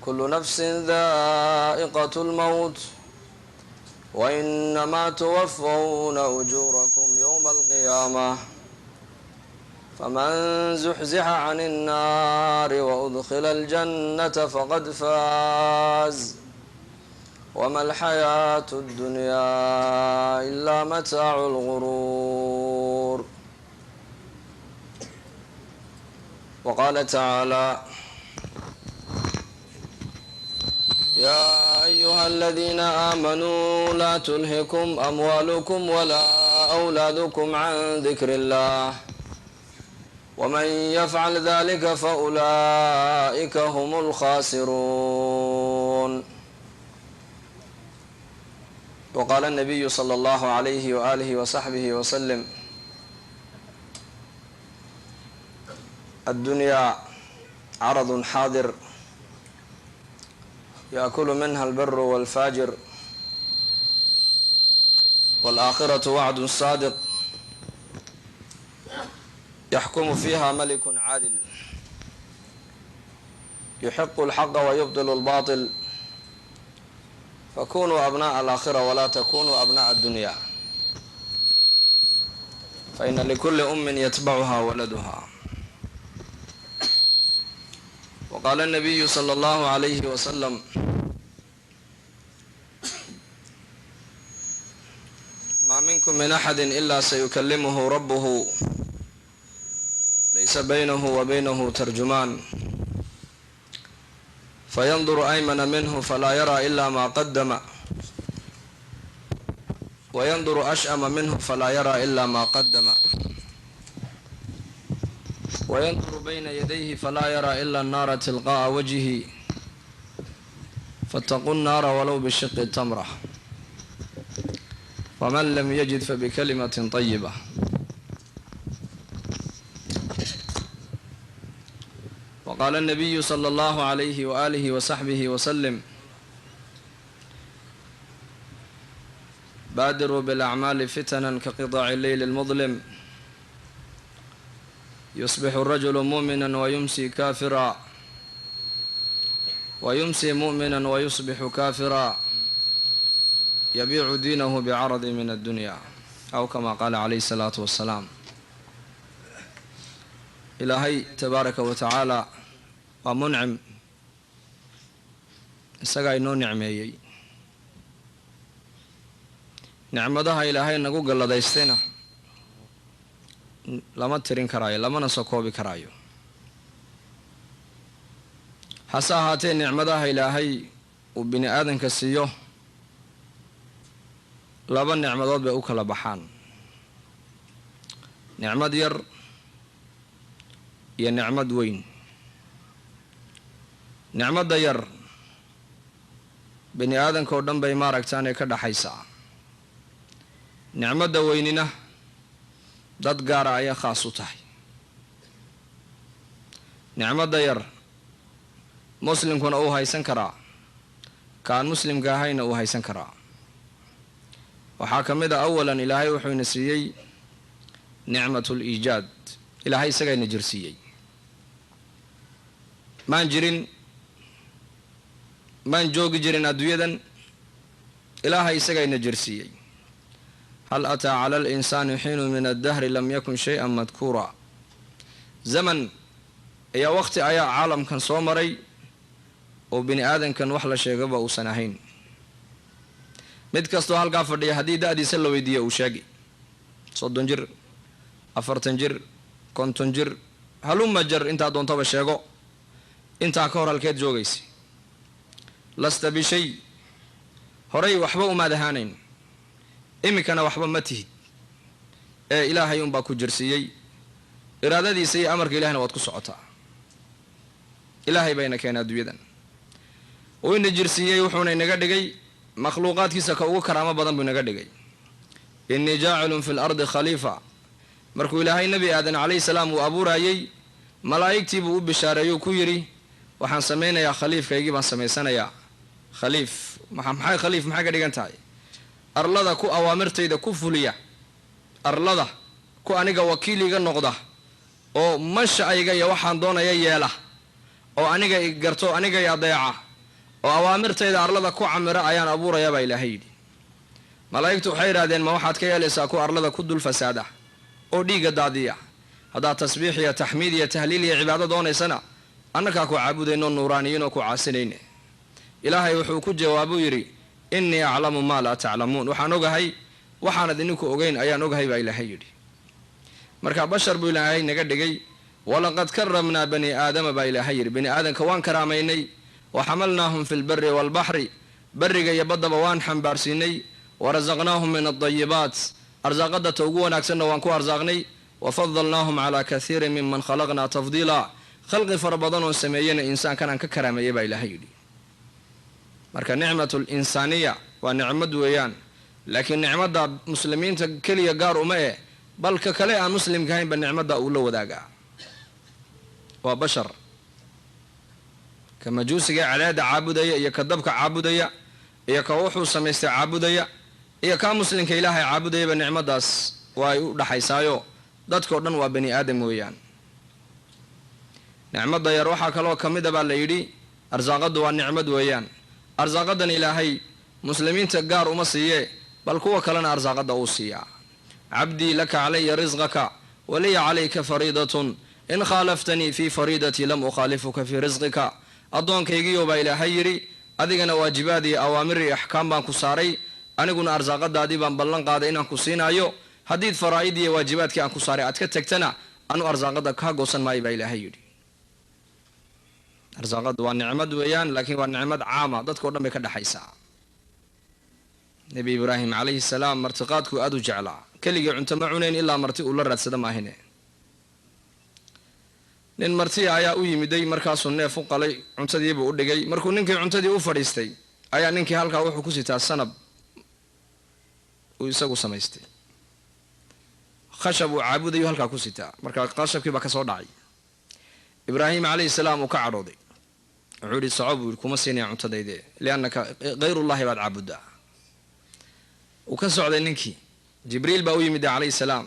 كل نفس ذائقة الموت وإنما توفون أجوركم يوم القيامة، فمن زحزح عن النار وأدخل الجنة فقد فاز، وما الحياة الدنيا إلا متاع الغرور. وقال تعالى: يا أيها الذين آمنوا لا تلهكم أموالكم ولا أولادكم عن ذكر الله، ومن يفعل ذلك فأولئك هم الخاسرون. وقال النبي صلى الله عليه وآله وصحبه وسلم: الدنيا عرض حاضر يأكل منها البر والفاجر، والآخرة وعد صادق يحكم فيها ملك عادل يحق الحق ويبطل الباطل، فكونوا أبناء الآخرة ولا تكونوا أبناء الدنيا، فإن لكل أم يتبعها ولدها. وقال النبي صلى الله عليه وسلم: ما منكم من أحد إلا سيكلمه ربه ليس بينه وبينه ترجمان، فينظر أيمن منه فلا يرى إلا ما قدم، وينظر أشأم منه فلا يرى إلا ما قدم، وينظر بين يديه فلا يرى إلا النار تلقاء وجهه، فاتقوا النار ولو بشق التمرة، ومن لم يجد فبكلمة طيبة. وقال النبي صلى الله عليه وآله وصحبه وسلم: بادروا بالأعمال فتنا كقطع الليل المظلم، يصبح الرجل مؤمنا ويمسي كافرا، ويمسي مؤمنا ويصبح كافرا، يبيع دينه بعرض من الدنيا، أو كما قال عليه الصلاة والسلام. إلهي تبارك وتعالى waa muncim, isagaa inoo nicmeeyey. Nicmadaha Ilaahay nagu galladaystayna lama tirin karaayo, lamana soo koobi karaayo. Hase ahaatee nicmadaha Ilaahay uu bini aadanka siiyo laba nicmadood bay u kala baxaan: nicmad yar iyo nicmad weyn. Nicmadda yar bini aadanka oo dhan bay maaragtaanay ka dhaxaysaa. Nicmadda weynina dad gaara ayaa khaas u tahay. Nicmadda yar muslimkuna uu haysan karaa, kaan muslimka ahayna uu haysan karaa. Waxaa ka mid a awalan, Ilaahay wuxuu ina siiyey nicmatul iijaad. Ilaahay isagaa ina jirsiiyey. Maan jirin, maan joogi jirin adduunyadan, Ilaahay isagaa ina jirsiiyey. Hal ataa cala alinsaani xiinu min addahri lam yakun shay-an madkuura. Zaman ayaa waqti ayaa caalamkan soo maray oo bini aadankan wax la sheegaba uusan ahayn. Mid kastoo halkaa fadhiya haddii da-diisa la weydiiyo uu sheegi 30 jir, 40 jir, 50 jir, haluma jar, intaa doontaba sheego, intaa ka hor halkeed joogaysa? Lasta bishay, horay waxba umaad ahaanayn, iminkana waxba ma tihid, ee Ilaahay unbaa ku jirsiiyey, iraadadiisa iyo amarka Ilahayna waad ku socotaa. Ilaahay bayna keenay adduunyadan, uu ina jirsiiyey, wuxuuna inaga dhigay makhluuqaadkiisa ka ugu karaamo badan buu inaga dhigay. Innii jaacilun fi lardi khaliifa. Markuu Ilaahay Nebi Aadan calayhi salaam uu abuuraayey, malaa'igtii buu u bishaareeyuu ku yidhi, waxaan samaynayaa khaliifkaygii baan samaysanayaa. Khaliif maxay? Khaliif maxay ka dhigan tahay? Arlada ku awaamirtayda ku fuliya, arlada ku aniga wakiil iga noqda oo manshacayga iyo waxaan doonaya yeela, oo aniga i garto, aniga i adeeca, oo awaamirtayda arlada ku camira ayaan abuurayaa baa Ilaahay yidhi. Malaa'igtu waxay yidhahdeen, ma waxaad ka yeelaysaa ku arlada ku dul fasaada oo dhiigga daadiya? Haddaad tasbiix iyo taxmiid iyo tahliil iyo cibaado doonaysana, annakaa ku caabudayno, nuuraaniyiin oo ku caasinayne. Ilaahay wuxuu ku jawaabuu yidhi, innii aclamu maa laa taclamuun, waxaan ogahay waxaanad idinku ogeyn ayaan ogahay baa Ilaahay yidhi. Marka bashar buu Ilaahay naga dhigay. Walaqad karamnaa bani aadama baa Ilaahay yidhi, bani aadamka waan karaamaynay. Wa xamalnaahum fi lbari waalbaxri, beriga iyo baddaba waan xambaarsiinay. Warasaqnaahum min aldayibaat, arsaaqadda ta ugu wanaagsanna waan ku arsaaqnay. Wafadalnaahum calaa kathiirin miman khalaqnaa tafdiila, khalqi fara badan oon sameeyena insaankan aan ka karaameeyey baa Ilaahay yidhi. Marka nicmatu linsaaniya waa nicmad weeyaan, laakiin nicmadda muslimiinta keliya gaar uma eh, balka kale aan muslimka ahaynba nicmadda uu la wadaagaa, waa bashar. Ka majuusiga ee cadaada caabudaya, iyo ka dabka caabudaya, iyo ka wuxuu samaystay caabudaya, iyo kaa muslimka Ilaahay caabudayaba, nicmaddaas waa ay u dhaxaysaayo, dadkao dhan waa bani aadam weeyaan. Nicmadda yar waxaa kaloo ka mid a baa la yidhi, arsaaqaddu waa nicmad weeyaan. Arsaaqadan Ilaahay muslimiinta gaar uma siiyee, bal kuwa kalena arsaaqadda uu siiyaa. Cabdii, laka calaya risqaka waliya calayka fariidatun, in khaalaftanii fii fariidatii lam ukhaalifuka fii risqika. Addoonkaygiyo baa Ilaahay yidhi, adigana waajibaad iyo awaamir iyo axkaam baan ku saaray, aniguna arsaaqadaadii baan ballan qaaday inaan ku siinaayo. Haddiid faraa'id iyo waajibaadkii aan ku saaray aad ka tegtana, anu arsaaqada kaa goosan maayo baa Ilaahay yidhi. Arsaaqadu waa nicmad weeyaan, laakiin waa nicmad caama, dadkao dhan bay ka dhexaysaa. Nebi Ibraahim calayhi salaam martiqaadkuu aada u jeclaa, keligii cunto ma cunayn ilaa marti uu la raadsada maahine. Nin martiya ayaa u yimiday, markaasuu neef u qalay, cuntadiibuu u dhigay. Markuu ninkii cuntadii u fadhiistay, ayaa ninkii halkaa wuxuu ku sitaa sanab uu isagu samaystay, khashab uu caabudayu halkaa ku sitaa. Markaa khashabkii baa kasoo dhacay. Ibraahim calayhi salaam uu ka cadhooday, wuxuu yihi, soco buu yihi, kuma siinaya cuntadayde, liannaka hayrullahi baad caabuddaa. Uu ka socday ninkii. Jibriil baa u yimid calayhi salaam.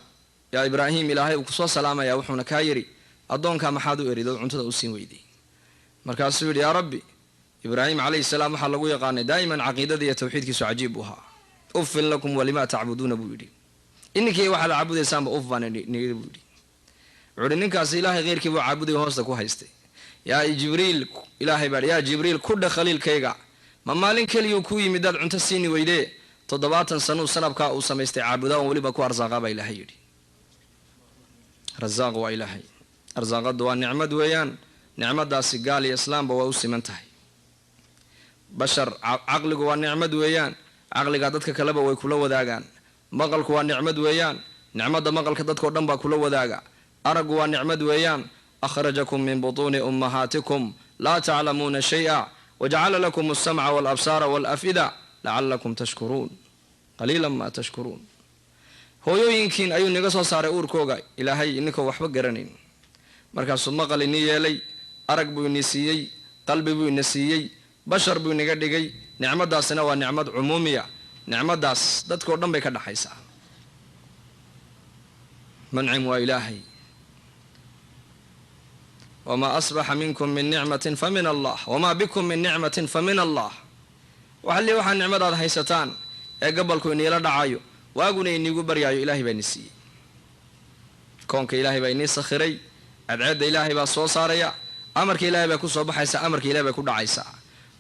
Yaa Ibraahim, Ilaahay uu kusoo salaamaya, wuxuuna kaa yidhi, addoonkaa maxaad u eridood cuntada u siin weyday? Markaasuu yidhi, yaa Rabbi. Ibraahim calayhi salaam waxaa lagu yaqaanay daa'iman caqiidada iyo tawxiidkiisu cajiib buu ahaa. Uffin lakum walimaa tacbuduuna buu yidhi, ininkii waxaad caabudaysaanba uf baan niyidi buu yidhi. Wuxuu ihi, ninkaasi Ilaahay kheyrkii buu caabuday, hoosta ku haystay. Yaa Jibriil, Ilaahay baa, yaa Jibriil, ku dhe khaliilkayga, ma maalin keliyuu ku yimid daad cunto siini weydee? 70 sanuu sanabkaa uu samaystay caabudaa on weliba ku arsaaqaa baa Ilaahay yidhi. Rasaaq waa Ilaahay. Arsaaqaddu waa nicmad weeyaan, nicmadaasi gaal iyo islaamba waa u siman tahay. Bashar, caqligu waa nicmad weeyaan, caqligaa dadka kaleba way kula wadaagaan. Maqalku waa nicmad weeyaan, nicmadda maqalka dadkao dhan baa kula wadaaga. Araggu waa nicmad weeyaan. Akhrajakum min butuuni ummahaatikum laa taclamuuna shay'a wajacala lakum alsamca walabsaara walaf'ida lacalakum tashkuruun, qaliilan maa tashkuruun. Hooyooyinkiin ayuu niga soo saaray uurkooga Ilaahay ininkoo waxba garanayn, markaasuu maqal inii yeelay, arag buu ini siiyey, qalbi buu ina siiyey, bashar buu inaga dhigay. Nicmaddaasina waa nicmad cumuumiya, nicmaddaas dadkao dhan bay ka dhaxaysaa. Mancim waa Ilaahay. Wamaa asbaxa minkum min nicmatin fa min Allah, wamaa bikum min nicmatin fa min Allah. Waxalli waxaa nicmadaad haysataan ee gabalku iniila dhacayo, waaguna iniigu baryaayo, Ilaahay baa ini siiyey. Koonka Ilaahay baa inii sakhiray, cadceedda Ilaahay baa soo saaraya, amarka Ilahay baa ku soo baxaysa, amarka Ilahay bay ku dhacaysaa.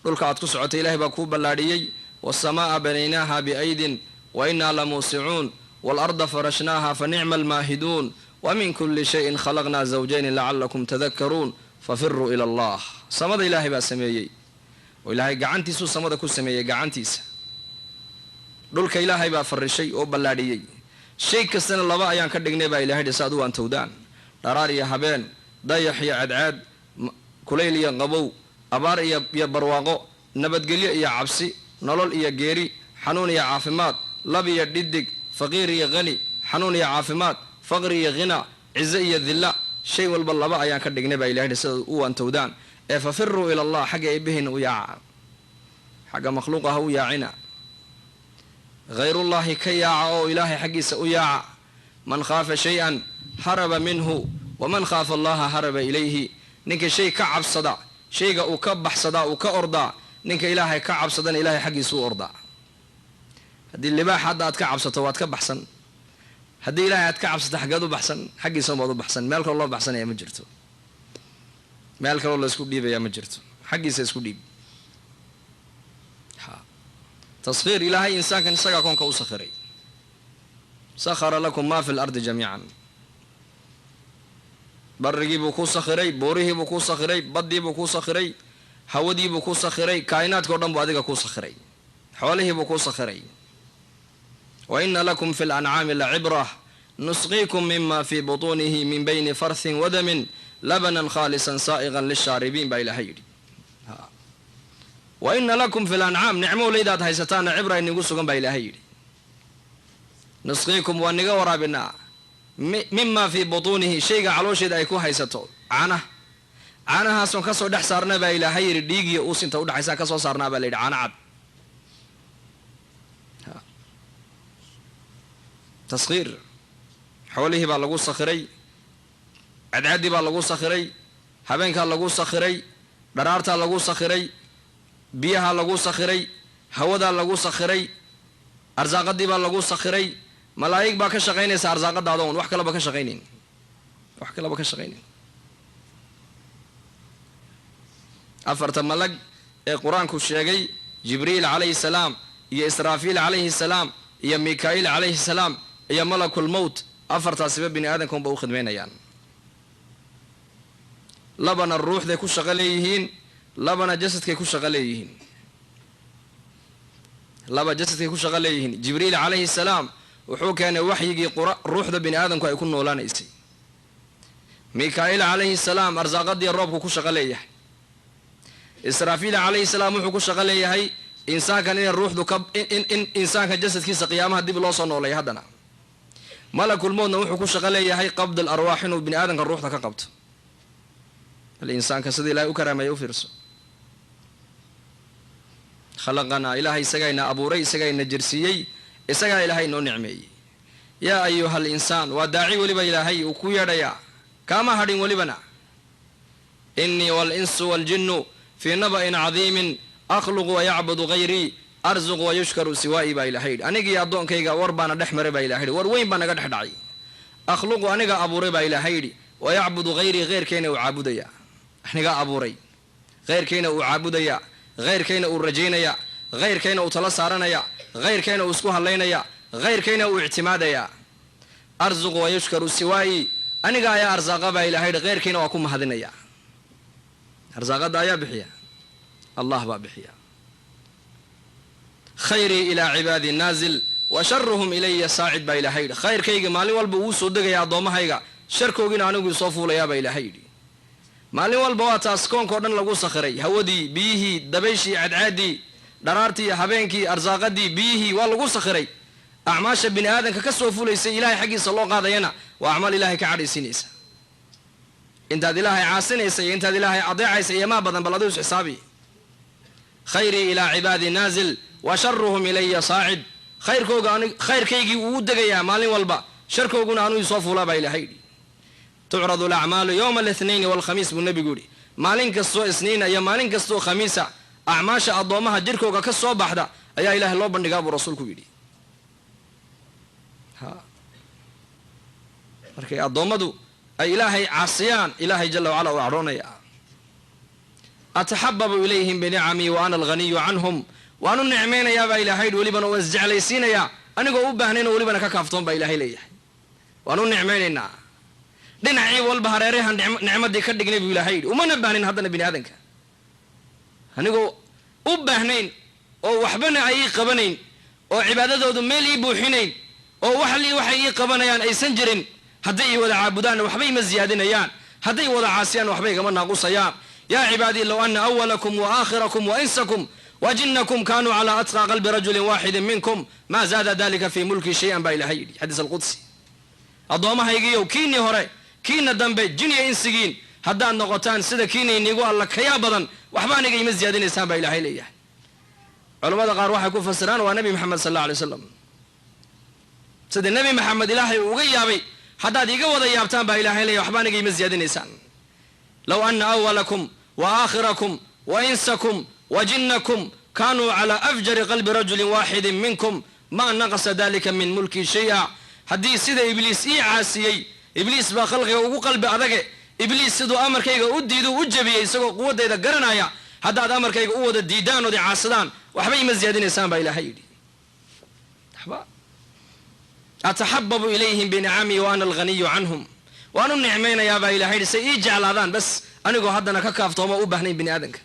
Dhulka aad ku socotay Ilahay baa kuu ballaadhiyey. Waasamaaa banaynaaha biaydin wa innaa la muusicuun, waalarda farashnaaha fa nicma almaahiduun. Wa min kulli shayin khalaqnaa zawjayni lacalakum tadakaruun fafiruu ila allah. Samada ilaahay baa sameeyey oo ilaahay gacantiisuu samada ku sameeyey gacantiisa. Dhulka ilaahay baa farishay oo ballaadhiyey. Shay kastana laba ayaan ka dhignay baa ilahay dhi saad u waantowdaan. Dharaar iyo habeen, dayax iyo cadceed, kulayl iyo qabow, abaar iyo barwaaqo, nabadgelyo iyo cabsi, nolol iyo geeri, xanuun iyo caafimaad, lab iyo dhidig, faqiir iyo qani, xanuun iyo caafimaad, faqri iyo ghina, cize iyo dilla. Shay walba laba ayaan ka dhignay baa ilahay dhi sidaad u waantowdaan. Ee fafiruu ila allah, xagga eebbihiina u yaaca, xagga makhluuqa ha u yaacina. Hayrullaahi ka yaaca oo ilaahay xaggiisa u yaaca. Man khaafa shay-an haraba minhu, waman khaafa allaha haraba ilayhi. Ninka shay ka cabsada shayga uu ka baxsadaa, uu ka ordaa. Ninka ilaahay ka cabsadana ilahay xaggiisa u ordaa. Haddii libaax hadda aad ka cabsato waad ka baxsan. Haddii ilaahay aad ka cabsato xaggeed u baxsan, xaggiisa umaad u baxsan. Meel kaloo loo baxsanaya ma jirto, meel kaloo la isku dhiibaya ma jirto, xaggiisa isku dhiib. Taskhiir ilaahay insaankan isagaa koonka u sakhiray. Sakhara lakum maa fi lardi jamiican. Barigiibuu kuu sakhiray, buurihiibuu kuu sakhiray, baddiibuu kuu sakhiray, hawadiibuu kuu sakhiray, kaa'inaadka o dhan buu adiga kuu sakhiray, xoolihiibuu kuu sakhiray. Wa ina lakum fi lancaami lacibrah nusqiikum mima fii butuunihi min bayni farthin wadamin labanan khaalisan saa'iqan lishaaribiin baa ilaahay yidhi. Wa ina lakum fi lancaam, nicmowleydaad haysataana cibra inigu sugan baa ilaahay yidhi. Nusqiikum, waa niga waraabinaa, mima fii butuunihi, shayga caloosheeda ay ku haysato, caanaha. Caanahaasoon kasoo dhex saarna baa ilaahay yidhi, dhiigiyo uusinta udhexaysaan kasoo saarnaa baa la yidhi, caana cad. Taskhiir xoolihii baa lagu sakhiray, cadcaddii baa lagu sakhiray, habeenkaa lagu sakhiray, dharaartaa lagu sakhiray, biyaha lagu sakhiray, hawadaa lagu sakhiray, arsaaqadii baa lagu sakhiray. Malaa'ig baa ka shaqaynaysa arsaaqadaada oon wax kalaba ka shaqaynayn, wax kalaba ka shaqaynayn. Afarta malag ee qur-aanku sheegay, Jibriil calayhi salaam iyo Israafiil calayhi salaam iyo Mika-iil calayhi salaam iyo malakulmowt, afartaasiba bini aadamka unba u khidmaynayaan. Labana ruuxday ku shaqo leeyihiin, labana jasadkay ku shaqo leeyihiin, laba jasadkay ku shaqo leeyihiin. Jibriil calayhi salaam wuxuu keenay waxyigii ruuxda bini aadamku ay ku noolaanaysay. Mika-iil calayhi salaam arsaaqadii roobku ku shaqo leeyahay. Israafiil calayhi salaam wuxuu ku shaqo leeyahay insaankan inay ruuxdu ka in insaanka jasadkiisa qiyaamaha dib loo soo noolay. Haddana malakulmowdna wuxuu ku shaqo leeyahay qabd al arwaax, inuu bini aadamka ruuxda ka qabto. Bal insaanka sida ilahay u karaameeya u fiirso. Khalaqanaa, ilaahay isagayna abuuray, isagayna jirsiiyey, isagaa ilaahay noo nicmeeyey. Yaa ayuha alinsaan, waa daaci weliba ilaahay uu ku yeedhayaa, kaama hadhin welibana. Inii waalinsu waaljinnu fii naba'in cadiimin, akhluqu wayacbudu hayrii, arzuqu wayushkaru siwaa'i baa ilahay yidhi. Anigii addoonkayga war baana dhex maray baa ilahay yidhi, war weyn baa naga dhex dhacay. Akhluqu, aniga abuuray baa ilaahay yidhi, wayacbudu hayrii, heyrkayna uu caabudaya. Aniga abuuray, heyrkayna uu caabudaya, heyrkayna uu rajaynaya, heyrkayna uu tala saaranaya, heyrkayna uu isku hadlaynaya, heyrkayna uu ictimaadaya. Arzuqu wayushkaru siwaa'i, aniga ayaa arsaaqa baa ilahay yidhi, heyrkayna waa ku mahadinaya. Arsaaqadda ayaa bixiya, allah baa bixiya. Khayrii ilaa cibaadi naazil wa sharuhum ilaya saacid baa ilaahay yidhi. Khayrkayga maalin walba wuu soo degaya addoommahayga, sharkoogiina aniguu soo fuulayaa baa ilaahay yidhi. Maalin walba waa taas koonka o dhan lagu sakhiray, hawadii, biyihii, dabayshii, cadcaadii, dharaartii, habeenkii, arsaaqadii, biyihii waa lagu sakhiray. Acmaasha bini aadamka ka soo fulaysay ilahay xaggiisa loo qaadayana waa acmaal ilahay ka cadhaysiinaysa. Intaad ilaahay caasinaysa iyo intaad ilaahay adeecaysa iyo maa badan, bal adigu is xisaabi. Khayrii ilaa cibaadi naazil wa sharuhum ilaya saacid. Khayrkooga khayrkaygii wuu u degayaa maalin walba, sharkooguna anuu soo fuulaa baa ilahay yidhi. Tucradu alacmaalu yowma alithnaini waalkhamiis buu nebigu yidhi. Maalin kastoo isniina iyo maalin kastoo khamiisa acmaasha addoommaha jirkooga ka soo baxda ayaa ilaahay loo bandhigaa buu rasuulku yidhi. Markay addoommadu ay ilaahay caasiyaan, ilaahay jala wacala uu cadhoonaya. Ataxababu ilayhim binicamii wa ana alghaniyu canhum, waan u nicmaynayaa baa ilahay yidhi, welibana waan isjeclaysiinayaa anigoo u baahnayn oo welibana ka kaaftoon baa ilahay leeyahay. Waan u nicmaynaynaa. Dhinacii walba hareerahan nicmadii ka dhignay buu Ilaahay yidhi. Umana baahnayn haddana bini aadanka, anigoo u baahnayn oo waxbana ay ii qabanayn oo cibaadadoodu meel ii buuxinayn oo waxlii waxay ii qabanayaan aysan jirin, hadday ii wada caabudaanna waxba ima ziyaadinayaan, hadday wada caasiyaan waxba igama naaqusayaan. Yaa cibaadii, low ana awalakum wa aakhirakum wa insakum wa jinakum kaanuu calaa atqaa qalbi rajulin waaxidin minkum maa zaada dalika fii mulki shay-an, baa Ilahay yidhi, xadiis alqudsi. Addoommahaygiiyow, kiinii hore, kiina dambe, jiniya insigiin, haddaad noqotaan sida kiina inigu alla kayaa badan, waxba aniga ima ziyaadinaysaan, baa Ilaahay leeyahay. Culamada qaar waxay ku fasiraan waa Nebi Maxamed sal alla alay slam. Sida Nebi Maxamed Ilaahay uu uga yaabay haddaad iga wada yaabtaan, baa Ilahay leeyahay, waxba aniga ima ziyaadinaysaan. Low ana awalakum wa aakhirakum wa insakum wa jinakum kaanuu calaa afjari qalbi rajulin waaxidin minkum ma naqasa dalika min mulki shay-a. Haddii sida Ibliis ii caasiyey, Ibliis baa khalqiga ugu qalbi adage, Ibliis siduu amarkayga u diiduu u jebiyey isagoo quwaddayda garanaya, haddaad amarkayga u wada diidaan ood i caasadaan, waxba ima ziyaadinaysaan, baa Ilaahay yidhi. Waxba. Ataxababu ilayhim binicamii wa ana alghaniyu canhum. Waan u nicmaynayaa, baa Ilahay yidhi, say ii jeclaadaan bas, anigoo haddana ka kaaftoomo u baahnayn bini aadanka.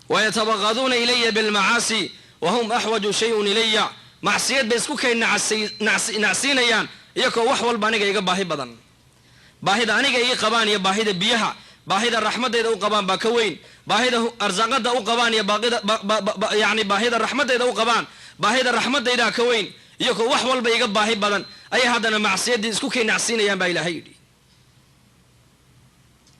Wayatabaqaduuna ilaya bilmacaasi wahum axwaju shayun ilaya. Macsiyad bay isku kay nacsiinayaan iyakoo wax walba aniga iga baahi badan. Baahida aniga ii qabaan iyo baahida biyaha, baahida raxmadayda u qabaan baa ka weyn. Baahida arsaaqada u qabaan iyo yani baahida raxmadayda u qabaan, baahida raxmadaydaa ka weyn. Iyakoo wax walba iga baahi badan ayay haddana macsiyaddii isku kay nacsiinayaan, baa Ilaahay yidhi.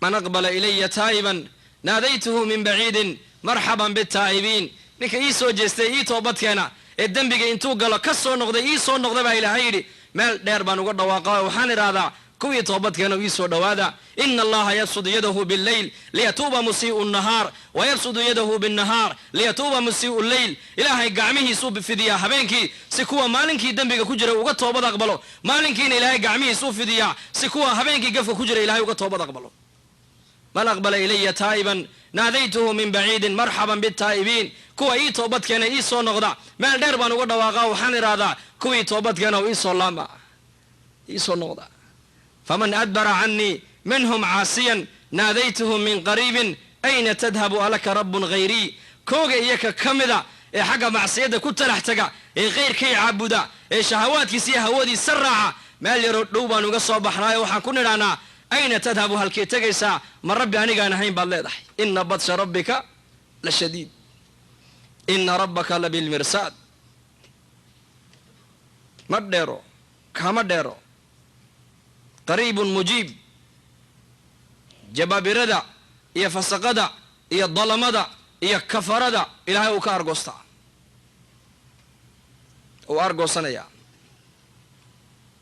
Man aqbala ilaya taa'iban naadaytuhu min baciidin marxaban bitaa'ibiin. Ninka ii soo jeestay, ii toobadkeena, ee dembiga intuu galo ka soo noqday, ii soo noqday, baa Ilaahay yidhi, meel dheer baan uga dhawaaqa, waxaan idhaahdaa, kuwii toobadkeena, ii soo dhowaada. Ina Allaha yabsudu yadahu billeyl liyatuuba musii'u nnahaar, wayabsudu yadahu binnahaar liyatuuba musii'u lleyl. Ilaahay gacmihiisuu fidiyaa habeenkii si kuwa maalinkii dembiga ku jira uga toobad aqbalo. Maalinkiina Ilaahay gacmihiisuu fidiyaa si kuwa habeenkii gafka ku jira Ilahay uga toobad aqbalo. Man aqbala ilaya taa'iban naadaytuhu min baciidin marxaban bitaa'ibiin. Kuwa ii toobadkeena, ii soo noqda, meel dheer baan uga dhawaaqaa, waxaan idhaahdaa, kuwii toobadkeena, ii soo laama, ii soo noqda. Faman adbara canii minhum caasiyan naadaytuhu min qariibin ayna tadhabu, alaka rabbun hayrii? Kooga iyo ka ka mida ee xagga macsiyadda ku talax taga, ee khayrkay caabuda, ee shahawaadkiisa iyo hawadiisa raaca, meel yaroo dhow baan uga soo baxnaayo, waxaan ku nidhahnaa, ayna tadhabu, halkee tegaysaa? Ma rabbi anigaan ahayn baad leedahay? Ina badsha rabbika la shadiid, ina rabbaka la bilmirsaad. Ma dheero, kama dheero, qariibun mujiib. Jabaabirada iyo fasaqada iyo dalamada iyo kafarada Ilaahay uu ka argoostaa, uu argoosanayaa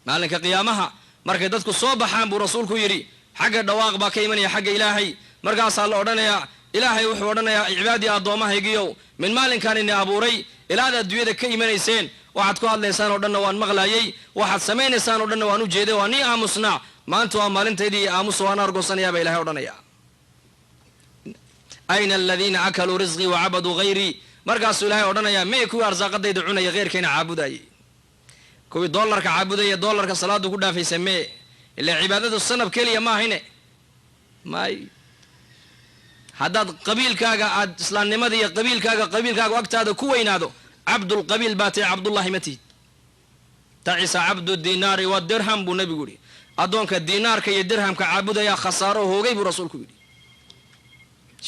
maalinka qiyaamaha. Markay dadku soo baxaan, buu rasuulku yidhi, xagga dhawaaq baa ka imanaya xagga Ilaahay. Markaasaa la odhanayaa, Ilaahay wuxuu odhanayaa, cibaadii, addoommahaygiyow, min maalinkaan ini abuuray ilaad adduunyada ka imanayseen, waxaad ku hadlaysaan oo dhanna waan maqlaayey, waxaad samaynaysaan oo dhanna waan u jeeday, waan ii aamusnaa. Maanta waa maalintaydii aamusa, waan argoosanayaa, baa Ilahay odhanaya. Ayna aladiina akaluu risqii wacabaduu hayrii? Markaasuu Ilahay odhanayaa, mey kuwii arsaaqadayda cunaya, heyrkayna caabudayay, kuwii dollarka caabudaya, dollarka salaadu ku dhaafaysa mee? Ilaa cibaadadu sanab keliya ma ahine. May, haddaad qabiilkaaga aad islaamnimada iyo qabiilkaaga agtaada ku weynaado, cabdulqabiil baa tahay, Cabdullahi ma tihid. Tacisa cabdu dinaari wadirham, buu nabigu yidhi. Addoonka dinaarka iyo dirhamka caabudaya khasaaro hoogay, buu rasuulku yidhi.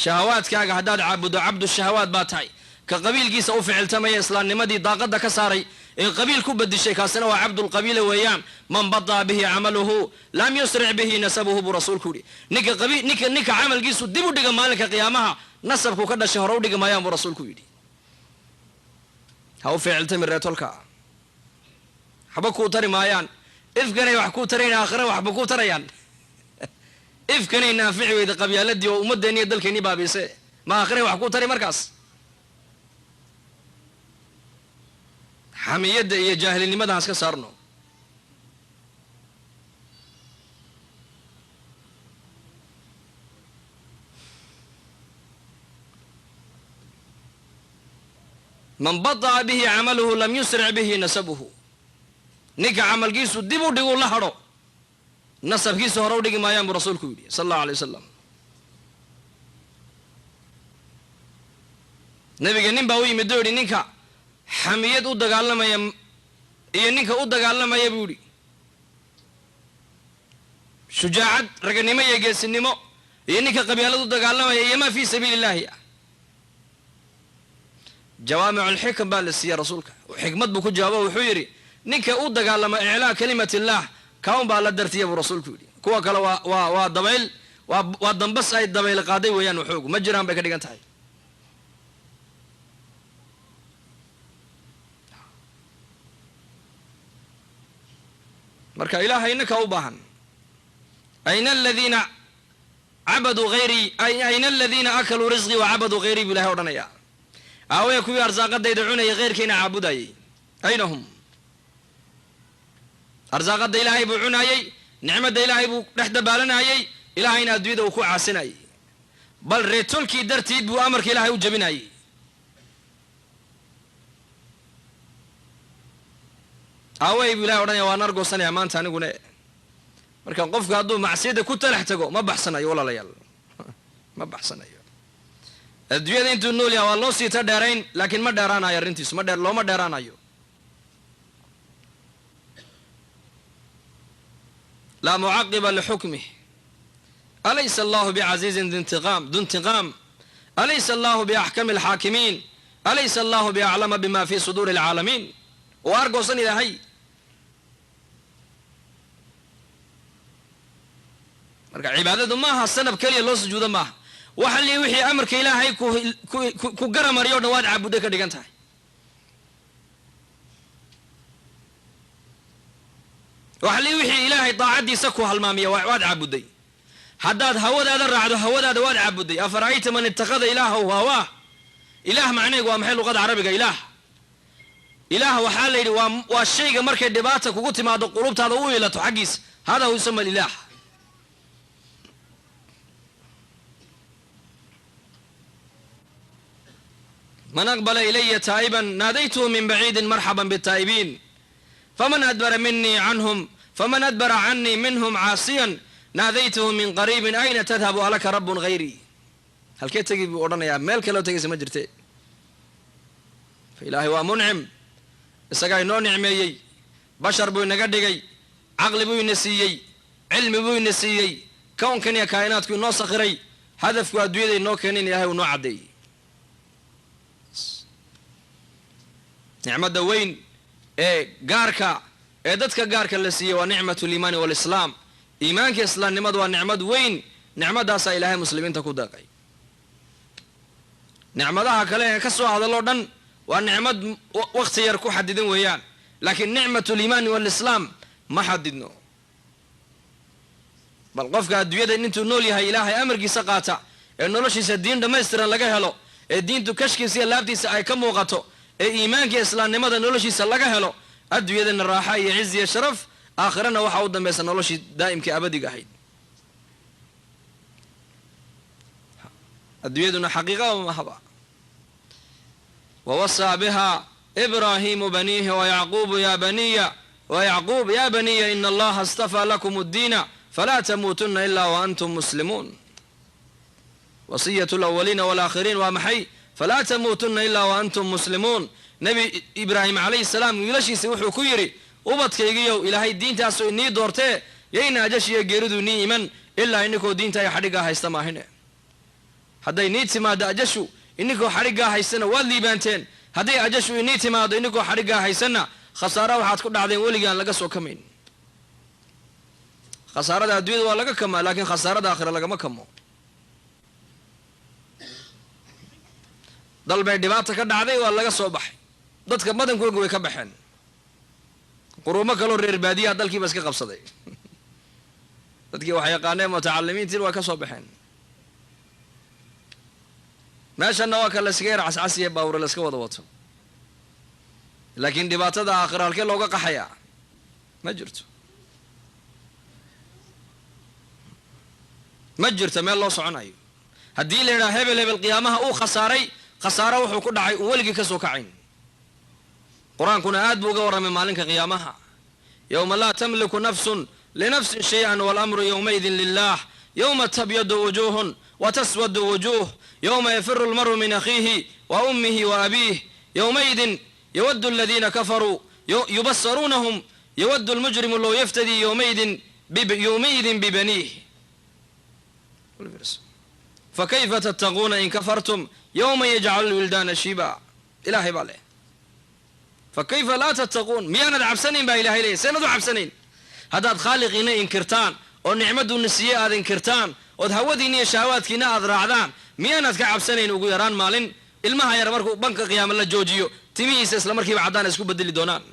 Shahawaadkaaga haddaad caabuddo, cabdu shahawaad baa tahay. Ka qabiilkiisa u ficiltamaya, islaamnimadii daaqadda ka saaray ee qabiil ku bedishay, kaasina waa cabdulqabiila weeyaan. Man badaa bihi camaluhu lam yusric bihi nasabuhu, buu rasuulku yidhi. Ninka camalkiisu dib u dhiga, maalinka qiyaamaha nasabku ka dhashay hore u dhigi maayaan, buu rasuulku yidhi. Ha u ficiltami reetolka, waxba kuu tari maayaan. Ifkanay wax kuu tarayn, aakhira waxba kuu tarayaan? Ifkanay naafici weyda qabyaaladii oo ummadeenni iyo dalkeennii baabiise, ma aakhiray wax kuu tari? Markaas xamiyadda iyo jaahilinimada haska saarno. Man bada'a bihi camaluhu lam yusric bihi nasabuhu. Ninka camalkiisu dib u dhiguu la hadho, Nasabkiisa hore u dhigi maayaan buu rasuulku yidhi sala allahu alay wasalam. Nabiga nin baa u yimid oo yidhi ninka xamiyad u dagaalamaya iyo ninka u dagaalamaya buu yidhi shujaacad, raganimo iyo geesinimo, iyo ninka qabyaalad u dagaalamaya iyo maa fii sabiili illaahi ah. Jawaamiculxikam baa la siiyey rasuulka, xikmad buu ku jawaabo. Wuxuu yidhi ninka u dagaalama iclaa kalimat illaah kaun baa la dartiya buu rasuulku yidhi. Kuwa kale waa dabayl, waa dambas ay dabayl qaaday weeyaan, waxoogu ma jiraan bay ka dhigan tahay. Marka ilaahay ninka u baahan, ayna aladiina cabaduu hayrii, ayna aladiina akaluu risqii wa cabaduu hayrii buu ilahay odhanaya. Aawaya kuwii arsaaqadayda cunayay khayrkiina caabudayay, ayna hum? Arsaaqadda ilaahay buu cunaayey, nicmadda ilaahay buu dhex dabaalanayey, ilaahayna adduunyada uu ku caasinayay, bal reetolkii dartiid buu amarka ilaahay u jabinayey. Aaway buu ilahay odhanaya, waan argoosanaya maanta anigune. Marka qofku hadduu macsiyadda ku talax tago ma baxsanayo, walaalayaal, ma baxsanayo. Adduunyada intuu nool yaha waa loo siita dheerayn, laakiin ma dheeraanayo arrintiisu, ma dheer, looma dheeraanayo. Laa mucaqiba lixukmih. Alaysa allahu bicasiizin dintiqaam? Alaysa allahu biaxkami alxaakimiin? Alaysa allahu biaclama bima fi suduuri alcaalamiin? Waa argoosan ilaahay. Marka cibaadadu maaha sanab keliya loo sujuudo maaha, waxa li wixii amarka ilaahay ku garamariyo o dhan waad caabudday ka dhigan tahay. Waxa li wixii ilaahay daacaddiisa ku halmaamiya waad caabudday. Haddaad hawadaada raacdo hawadaada waad caabudday. Afara'ayta man ittakhada ilaahahu hawaah? Ilaah macnaheegu waa maxay luqada carabiga? Ilaah, ilaah waxaa la yidhi waa shayga markay dhibaata kugu timaado qulubtaada u ilato xaggiisa, hada hu yusama alilaah. Man aqbala ilaya taa'iban naadaytuhu min baciidin marxaban bitaa'ibiin, faman adbara minii canhum, faman adbara canii minhum caasiyan naadaytuhu min qariibin ayna tadhabu alaka rabbun hayrii. Halkee tegi buu odhanayaa, meel kaleo tegaysa ma jirte. Fa ilaahay waa muncim, isagaa inoo nicmeeyey, bashar buu inaga dhigay, caqli buu ina siiyey, cilmi buu ina siiyey, kownkan iyo kaa'inaadku inoo sakhiray, hadafku adduunyada inoo keenin ilahay uu noo caddeeyey. Nicmadda weyn ee gaarka ee dadka gaarka la siiyey waa nicmatu liimaani waalislaam. Iimaanka islaamnimadu waa nicmad weyn, nicmaddaasaa ilaahay muslimiinta ku deeqay. Nicmadaha kale ee ka soo hadaloo dhan waa nicmad wakti yar ku xadidan weeyaan, laakiin nicmatu liimaani waalislaam ma xadidno. Bal qofka adduunyada intuu nool yahay ilaahay amarkiisa qaata ee noloshiisa diin dhammaystiran laga helo, ee diintu kashkiisa iyo laabtiisa ay ka muuqato, ee iimaanka islaamnimada noloshiisa laga helo, adduunyadana raaxa iyo ciz iyo sharaf, aakhirana waxaa u dambaysa noloshii daa'imkii abadiga ahayd. Adduunyaduna xaqiiqaba mahaba. Wawasaa biha ibraahimu baniihi wayacquubu ya baniya wayacquub ya baniya ina allaha istafaa lakum addiina falaa tamuutunna ila waantum muslimuun. Wasiyatu alawaliina walaakhiriin waa maxay? Falaa tamuutunna ilaa waantum muslimuun. Nebi ibraahim calayhi salaam wiilashiisa wuxuu ku yidhi, ubadkaygiyow, ilaahay diintaasu inii doortee, yayna ajashiyo geeridu nii iman ilaa ininkoo diinta ay xadhiggaa haysta maahine. Hadday nii timaado ajashu ininkoo xadhiggaa haystana waad liibaanteen, hadday ajashu inii timaado ininkoo xadhiggaa haysanna khasaara waxaad ku dhacdeen weligaan laga soo kamayn. Khasaarada adduunyada waa laga kamaa, laakiin khasaarada aakhira lagama kamo. Dal bay dhibaata ka dhacday, waa laga soo baxay, dadka badankooga way ka baxeen, quruumo kaloo reer baadiyaha dalkiiba iska qabsaday, dadkii wax yaqaaneen mutacalimiintiin waa ka soo baxeen. Meeshanna waa ka layskaga yar cascasiya baawure layska wada wato, laakiin dhibaatada aakhira halkee looga qaxayaa? Ma jirto, ma jirto meel loo soconayo. Haddii la yidhaha hebel hebel qiyaamaha uu khasaaray, khasaaro wuxuu ku dhacay uun weligii ka soo kacayn. Qur-aankuna aad buu uga warramay maalinka qiyaamaha, yowma laa tamliku nafsun linafsin shay-an waalamru yowmaidin lilah yowma tabyadu wujuuhun wa taswadu wujuuh yowma yafiru lmaru min akhiihi wa ummihi wa abiih yowmaidin yawaddu aladiina kafaruu yubasaruunahum yawaddu lmujrimu low yaftadii yowmaidin bibaniih. Fakayfa tattaquuna in kafartum yowma yajcalu lwildaana shiiba. Ilaahay baa leh fakayfa laa tattaquun, miyaanad cabsanayn baa ilahay leeyahy. Seenad u cabsanayn haddaad khaaliqiina inkirtaan oo nicmaduuna siiye aad inkirtaan ood hawadiinna iyo shahawaadkiina aad raacdaan, miyaanad ka cabsanayn ugu yaraan maalin ilmaha yar markuu banka qiyaama la joojiyo timihiisa isla markiiba caddaan isku bedeli doonaan.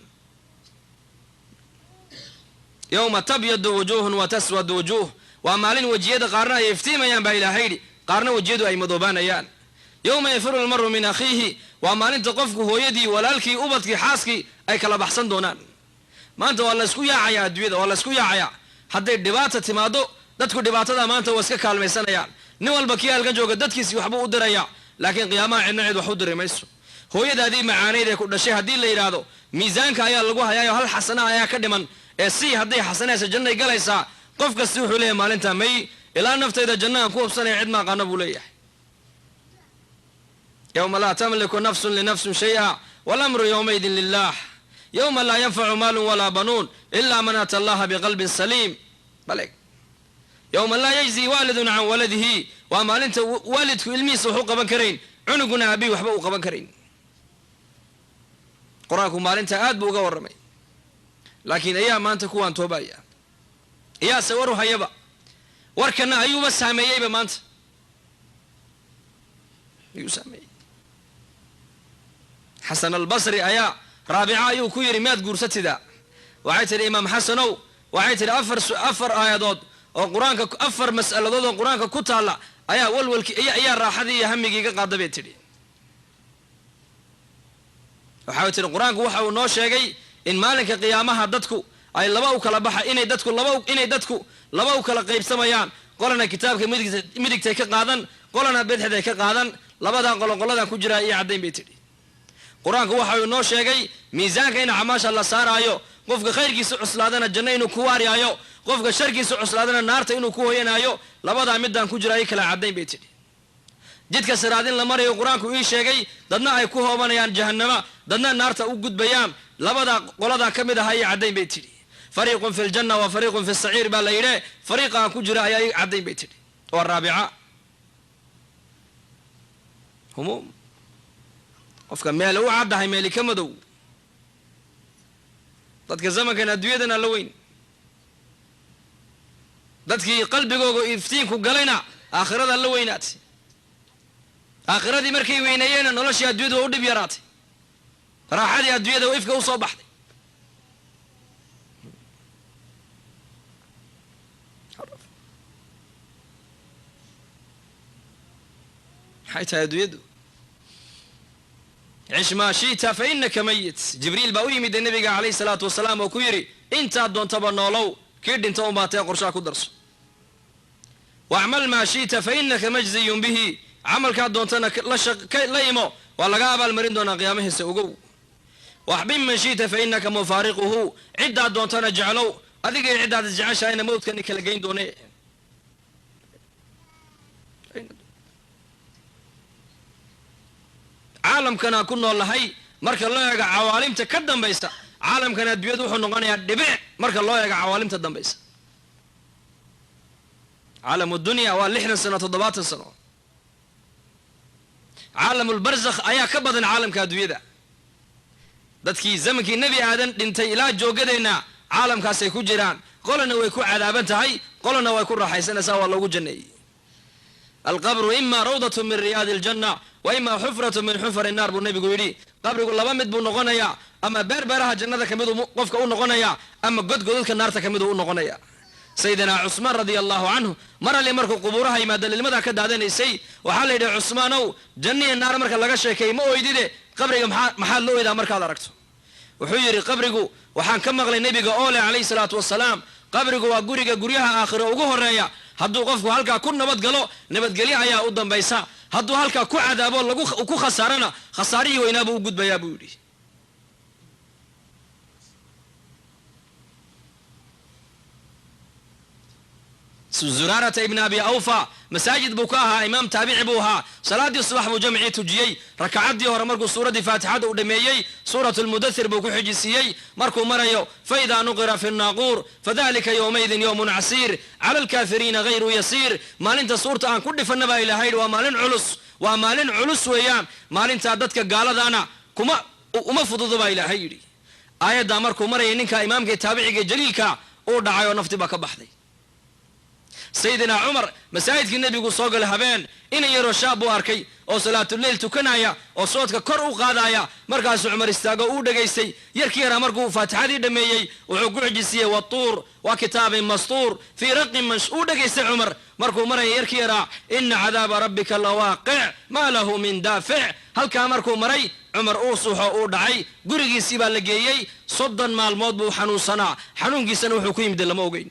Yowma tabyadu wujuuhun wa taswadu wujuuh, waa maalin wejiyada qaarna ay iftiimayaan baa ilaahay yidhi, qaarna wejiyadu ay madoobaanayaan. Yowma yafiru lmaru min akhiihi, waa maalinta qofku hooyadii, walaalkii, ubadkii, xaaskii ay kala baxsan doonaan. Maanta waa laysku yaacayaa adduunyada, waa laysku yaacayaa. Hadday dhibaata timaado dadku dhibaatada maanta waa iska kaalmaysanayaan. Nin walba kii halkan jooga dadkiisii waxbuu u dirayaa, laakiin qiyaamaha cidna cid wax u diri mayso. Hooyadaadii macaanayd ee ku dhashay haddii la yidhaahdo miisaanka ayaa lagu hayaayo hal xasana ayaa ka dhiman ee si hadday xasanaysa jannay galaysaa, qof kasti wuxuu leeyahay maalintaa may ilaa naftayda jannahan ku hubsanaya cid ma aqaano buu leeyahay. Yowma laa tamliku nafsun linafsin shay-a walamru yowmaidin lilah yowma laa yanfacu maalun walaa banuun ila man ata allaha biqalbin saliim. Baleg yowma laa yajzi waalidun can waladihi, waa maalinta waalidku ilmihiisa wax u qaban karayn, cunuguna aabihi waxba u qaban karayn. Qur-aanku maalinta aad buu uga warramay, laakiin ayaa maanta kuwaan toobaya, iyaase waru hayaba, warkana ayuuba saameeyeyba maanta, ayuu saameeyey. Xasan albasri ayaa Raabica ayuu ku yidhi miyaad guursatidaa? Waxay tidhi imaam Xasanow, waxay tidhi afar aayadood oo qur-aanka, afar mas'aladood oo qur-aanka ku taalla ayaa walwalkii ayaa raaxadii iyo hamigii iga qaada bay tidhi. Waxay tidhi qur-aanku waxa uu noo sheegay in maalinka qiyaamaha dadku ay laba u kala baxa, inay dadku laba u kala qaybsamayaan, qolana kitaabka midigtay ka qaadan, qolana bidixday ka qaadan, labadan qolo qoladan ku jiraa iyo caddayn bay tidhi. Qur-aanku waxa uu noo sheegay miisaanka in acmaasha la saaraayo, qofka khayrkiisa cuslaadana janno inuu ku waariyaayo, qofka sharkiisa cuslaadana naarta inuu ku hoyanaayo, labadaa midaan ku jira ay kala caddayn bay tidhi. Jidka siraad in la marayo qur-aanku ii sheegay, dadna ay ku hoobanayaan jahannama, dadna naarta u gudbayaan, labadaa qoladaa ka mid ahaa ii caddayn bay tidhi. Fariiqun fi ljanna wa fariiqun fi saciir baa la yidhi, fariiqaan ku jira ayaa ii caddayn bay tidhi. Waa Raabica. Humuum qofka meel u caddahay meeli ka madow. Dadka zamankan adduunyadana la weyn, dadkii qalbigooga iftiinku galayna aakhirada la weynaatay. Aakhiradii markay weyneeyeenna noloshii adduunyadu waa u dhib yaraatay, raaxadii adduunyada oo ifka usoo baxday. Maxay tahay adduunyadu? Cish maa shi'ta fa inaka mayit. Jibriil baa u yimid nabiga calayhi salaatu wasalaam oo ku yidhi intaad doontaba noolow, kii dhinta unbaa tee qorshaha ku darso. Wacmal maa shi'ta fa inaka majziyun bihi, camalkaad doontana la imo, waa laga abaalmarin doonaa qiyaamahiisa ogow. Waxbin man shi'ta fa inaka mufaariquhu, ciddaad doontana jeclow, adigay ciddaad isjeceshahayna mawdkani kala geyn doone. Caalamkana ku nool lahay marka loo eego cawaalimta ka dambaysa, caalamkan adduunyadu wuxuu noqonayaa dhibic marka loo eego cawaalimta dambaysa. Caalamu dunya waa 60 sano, 70 sano. Caalamulbarzakh ayaa ka badan caalamka adduunyada. Dadkii zamankii nebi aadan dhintay ilaa joogadeenna caalamkaasay ku jiraan, qolana way ku cadaaban tahay, qolana way ku raaxaysanaysaa, waa loogu janneeyey. Alqabru ima rawdatu min riyaadi aljanna wa ima xufratu min xufari naar buu nebigu yidhi. Qabrigu laba mid buu noqonayaa, ama beerbeeraha jannada ka miduu qofka u noqonayaa, ama godgodadka naarta ka miduu u noqonaya. Sayidina Cusmaan radia allahu canhu mar alli markuu qubuuraha yimaada lilmadaa ka daadanaysay, waxaa la yidhi Cusmaanow, janniya naar marka laga sheekeey ma oydide, qabriga maxaad la oydaa markaad aragto? Wuxuu yidhi qabrigu waxaan ka maqlay nebiga oo leh calayhi salaatu wasalaam, qabrigu waa guriga guryaha aakhiro ugu horeeya. Hadduu qofku halkaa ku nabadgalo nabadgelyo ayaa u dambaysa, hadduu halkaa ku cadaabo lagu ku khasaarana khasaarihii weynaabuu u gudbayaa buu yidhi. Zuraarata ibni Abi Awfa masaajid buu ka ahaa, imaam taabici buu ahaa. Salaaddii subax buu jamcii tujiyey. Rakacaddii hore markuu suuraddii Faatixada uu dhameeyey, Suurat Lmudathir buu ku xijisiiyey. Markuu marayo "Faida nuqira fi naaquur fadalika yowmaidin yowmun casiir cala alkaafiriina hayru yasiir", maalinta suurta aan ku dhifanna baa Ilahay yidhi, waa maalin culus, waa maalin culus weeyaan. Maalintaa dadka gaaladana kuma uma fududo baa Ilaahay yidhi. Aayaddaa markuu marayay, ninka imaamka taabiciga jaliilka uu dhacay oo nafti baa ka baxday. Sayidina Cumar masaajidkii Nebigu soo galay habeen, inan yaroo shaab buu arkay oo salaatuleyl tukanaya oo soodka kor u qaadaya. Markaasuu Cumar istaago, uu dhegaystay yarkii yaraa. Markuu Faatixadii dhameeyey, wuxuu ku xijisiiyey "Watuur wa kitaabin mastuur fii raqin mansh". Uu dhegaystay Cumar. Markuu maraya yarkii yaraa "Ina cadaaba rabbika lawaaqic maa lahu min daafic", halkaa markuu maray, Cumar uu suuxo, uu dhacay. Gurigiisii baa la geeyey. 30 maalmood buu xanuunsanaa. Xanuunkiisana wuxuu ku yimid lama ogeyn.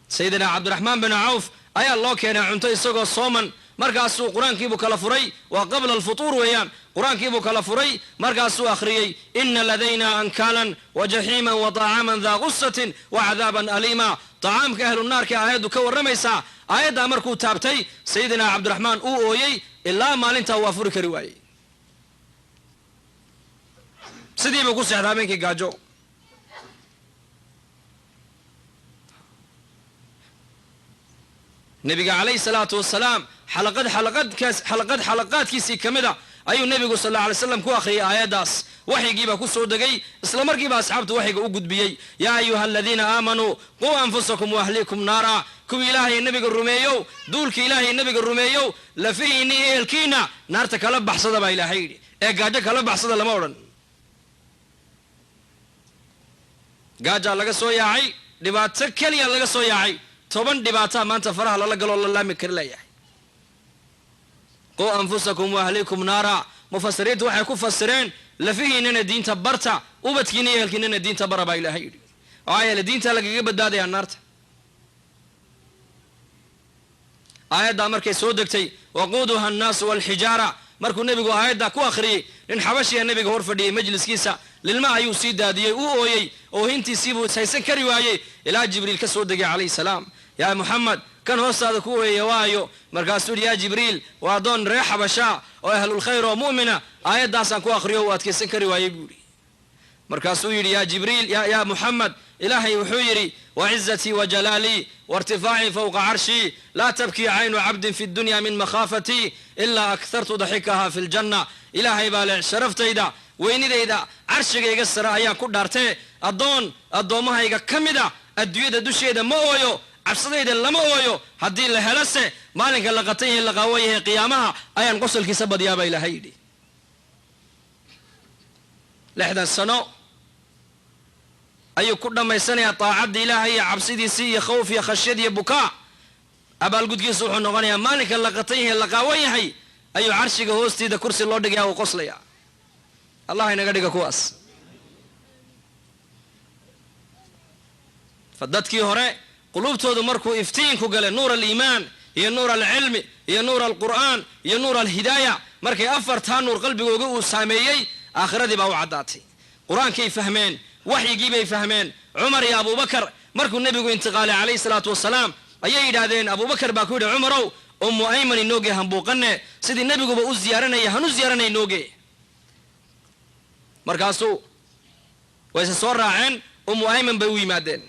Sayidina Cabdiraxmaan bin Cawf ayaa loo keenay cunto isagoo sooman. Markaasuu qur-aankiibuu kala furay. Waa qabla alfutuur weeyaan. Qur-aankiibuu kala furay, markaasuu akhriyey "Ina ladayna ankaalan wa jaxiiman wa طacaaman daa gusatin wa cadaaban aliima". Tacaamka ahlu naarka aayaddu ka warramaysaa. Aayaddaa markuu taabtay, Sayidina Cabdiraxmaan uu ooyey ilaa maalintaa uu afuri kari waayey. Sidiibuu ku seexdaa habeenkii gaajo. Nebiga calayhi salaatu wasalaam xalaqad xalaqadkaas xalaqad xalaqaadkiisii ka mid a ayuu nebigu sal alla alay slam ku akhriyay aayaddaas. Waxyigiibaa ku soo degay. Isla markiiba asxaabtu waxyiga u gudbiyey: "Yaa ayuha aladiina aamanuu quu anfusakum waahliikum naara". Kuwii Ilaahay nebiga rumeeyow, duulkii Ilaahay nebiga rumeeyow, lafihiinni iyo ehelkiina naarta kala baxsada baa Ilaahay yidhi, ee gaajo kala baxsada lama odhan. Gaajaa laga soo yaacay, dhibaato keliya laga soo yaacay. 10 dhibaataa maanta faraha lala galoo la laami kari leeyahay. "Quu anfusakum waahlikum naara", mufasiriintu waxay ku fasireen lafihiinana diinta barta, ubadkiina iyo ehelkiinana diinta bara baa Ilaahay yidhi. Maxaa yeele diinta lagaga badbaadayaa naarta. Aayaddaa markay soo degtay, "Waquuduha annaasu walxijaara", markuu nebigu aayaddaa ku akhriyey, nin xabashiya nebiga hor fadhiyey majliskiisa. Lilma ayuu sii daadiyey, uu ooyey, oohintiisiibuu ishaysan kari waayey, ilaa Jibriil ka soo degay calayhi salaam. "Yaa Muxamed, kan hoostaada ku ooyaya waayo?" Markaasuu yidhi, "Yaa Jibriil, waa addoon reer Xabashaa oo ahlulkhayr oo mu'mina. Aayaddaasaan ku akhriyo, uu adkaysan kari waayey," buu yidhi. Markaasuu yidhi, "Yaa Jibriil, yaa Muxamed, Ilaahay wuxuu yidhi: 'Wacizatii wajalaalii wairtifaacii fowqa carshii, laa tabkii caynu cabdin fi dunya min makhaafatii ilaa akhartu daxikaha fi ljanna'. Ilaahay baa leh, sharaftayda, weynidayda, carshigayga sare ayaan ku dhaartee, addoon addoommahayga ka mid a adduunyada dusheeda ma ooyo, cabsadayda lama ooyo. Haddii la helose, maalinka la qatan yahay, la qaawan yahay, qiyaamaha ayaan qosolkiisa badiyaa,' baa Ilaahay yidhi." 60 sano ayuu ku dhammaysanayaa taacadda Ilaahay iyo cabsidiisii iyo khawf iyo khashyad iyo bukaa. Abaalgudkiisu wuxuu noqonayaa maalinka la qatan yahay, la qaawan yahay, ayuu carshiga hoostiida kursi loo dhigaya, uu qoslaya. Allah inaga dhiga kuwaas. Fa dadkii hore quluubtoodu markuu iftiinku galay, nuur aliimaan iyo nuur alcilmi iyo nuur alqur'aan iyo nuur alhidaaya, markay afartaa nuur qalbigooga uu saameeyey, aakhiradii baa u caddaatay. Qur-aankay fahmeen, waxyigii bay fahmeen. Cumar iyo Abubakar markuu nebigu intiqaalay calayhi salaatu wasalaam, ayay yidhaahdeen, Abubakar baa ku yidhi, "Cumarow, Ummu Ayman inooge, hambuuqane. Sidii nebiguba u ziyaaranaya hanu ziyaaranay, inooge." Markaasuu wayse soo raaceen, Ummu Ayman bay u yimaadeen.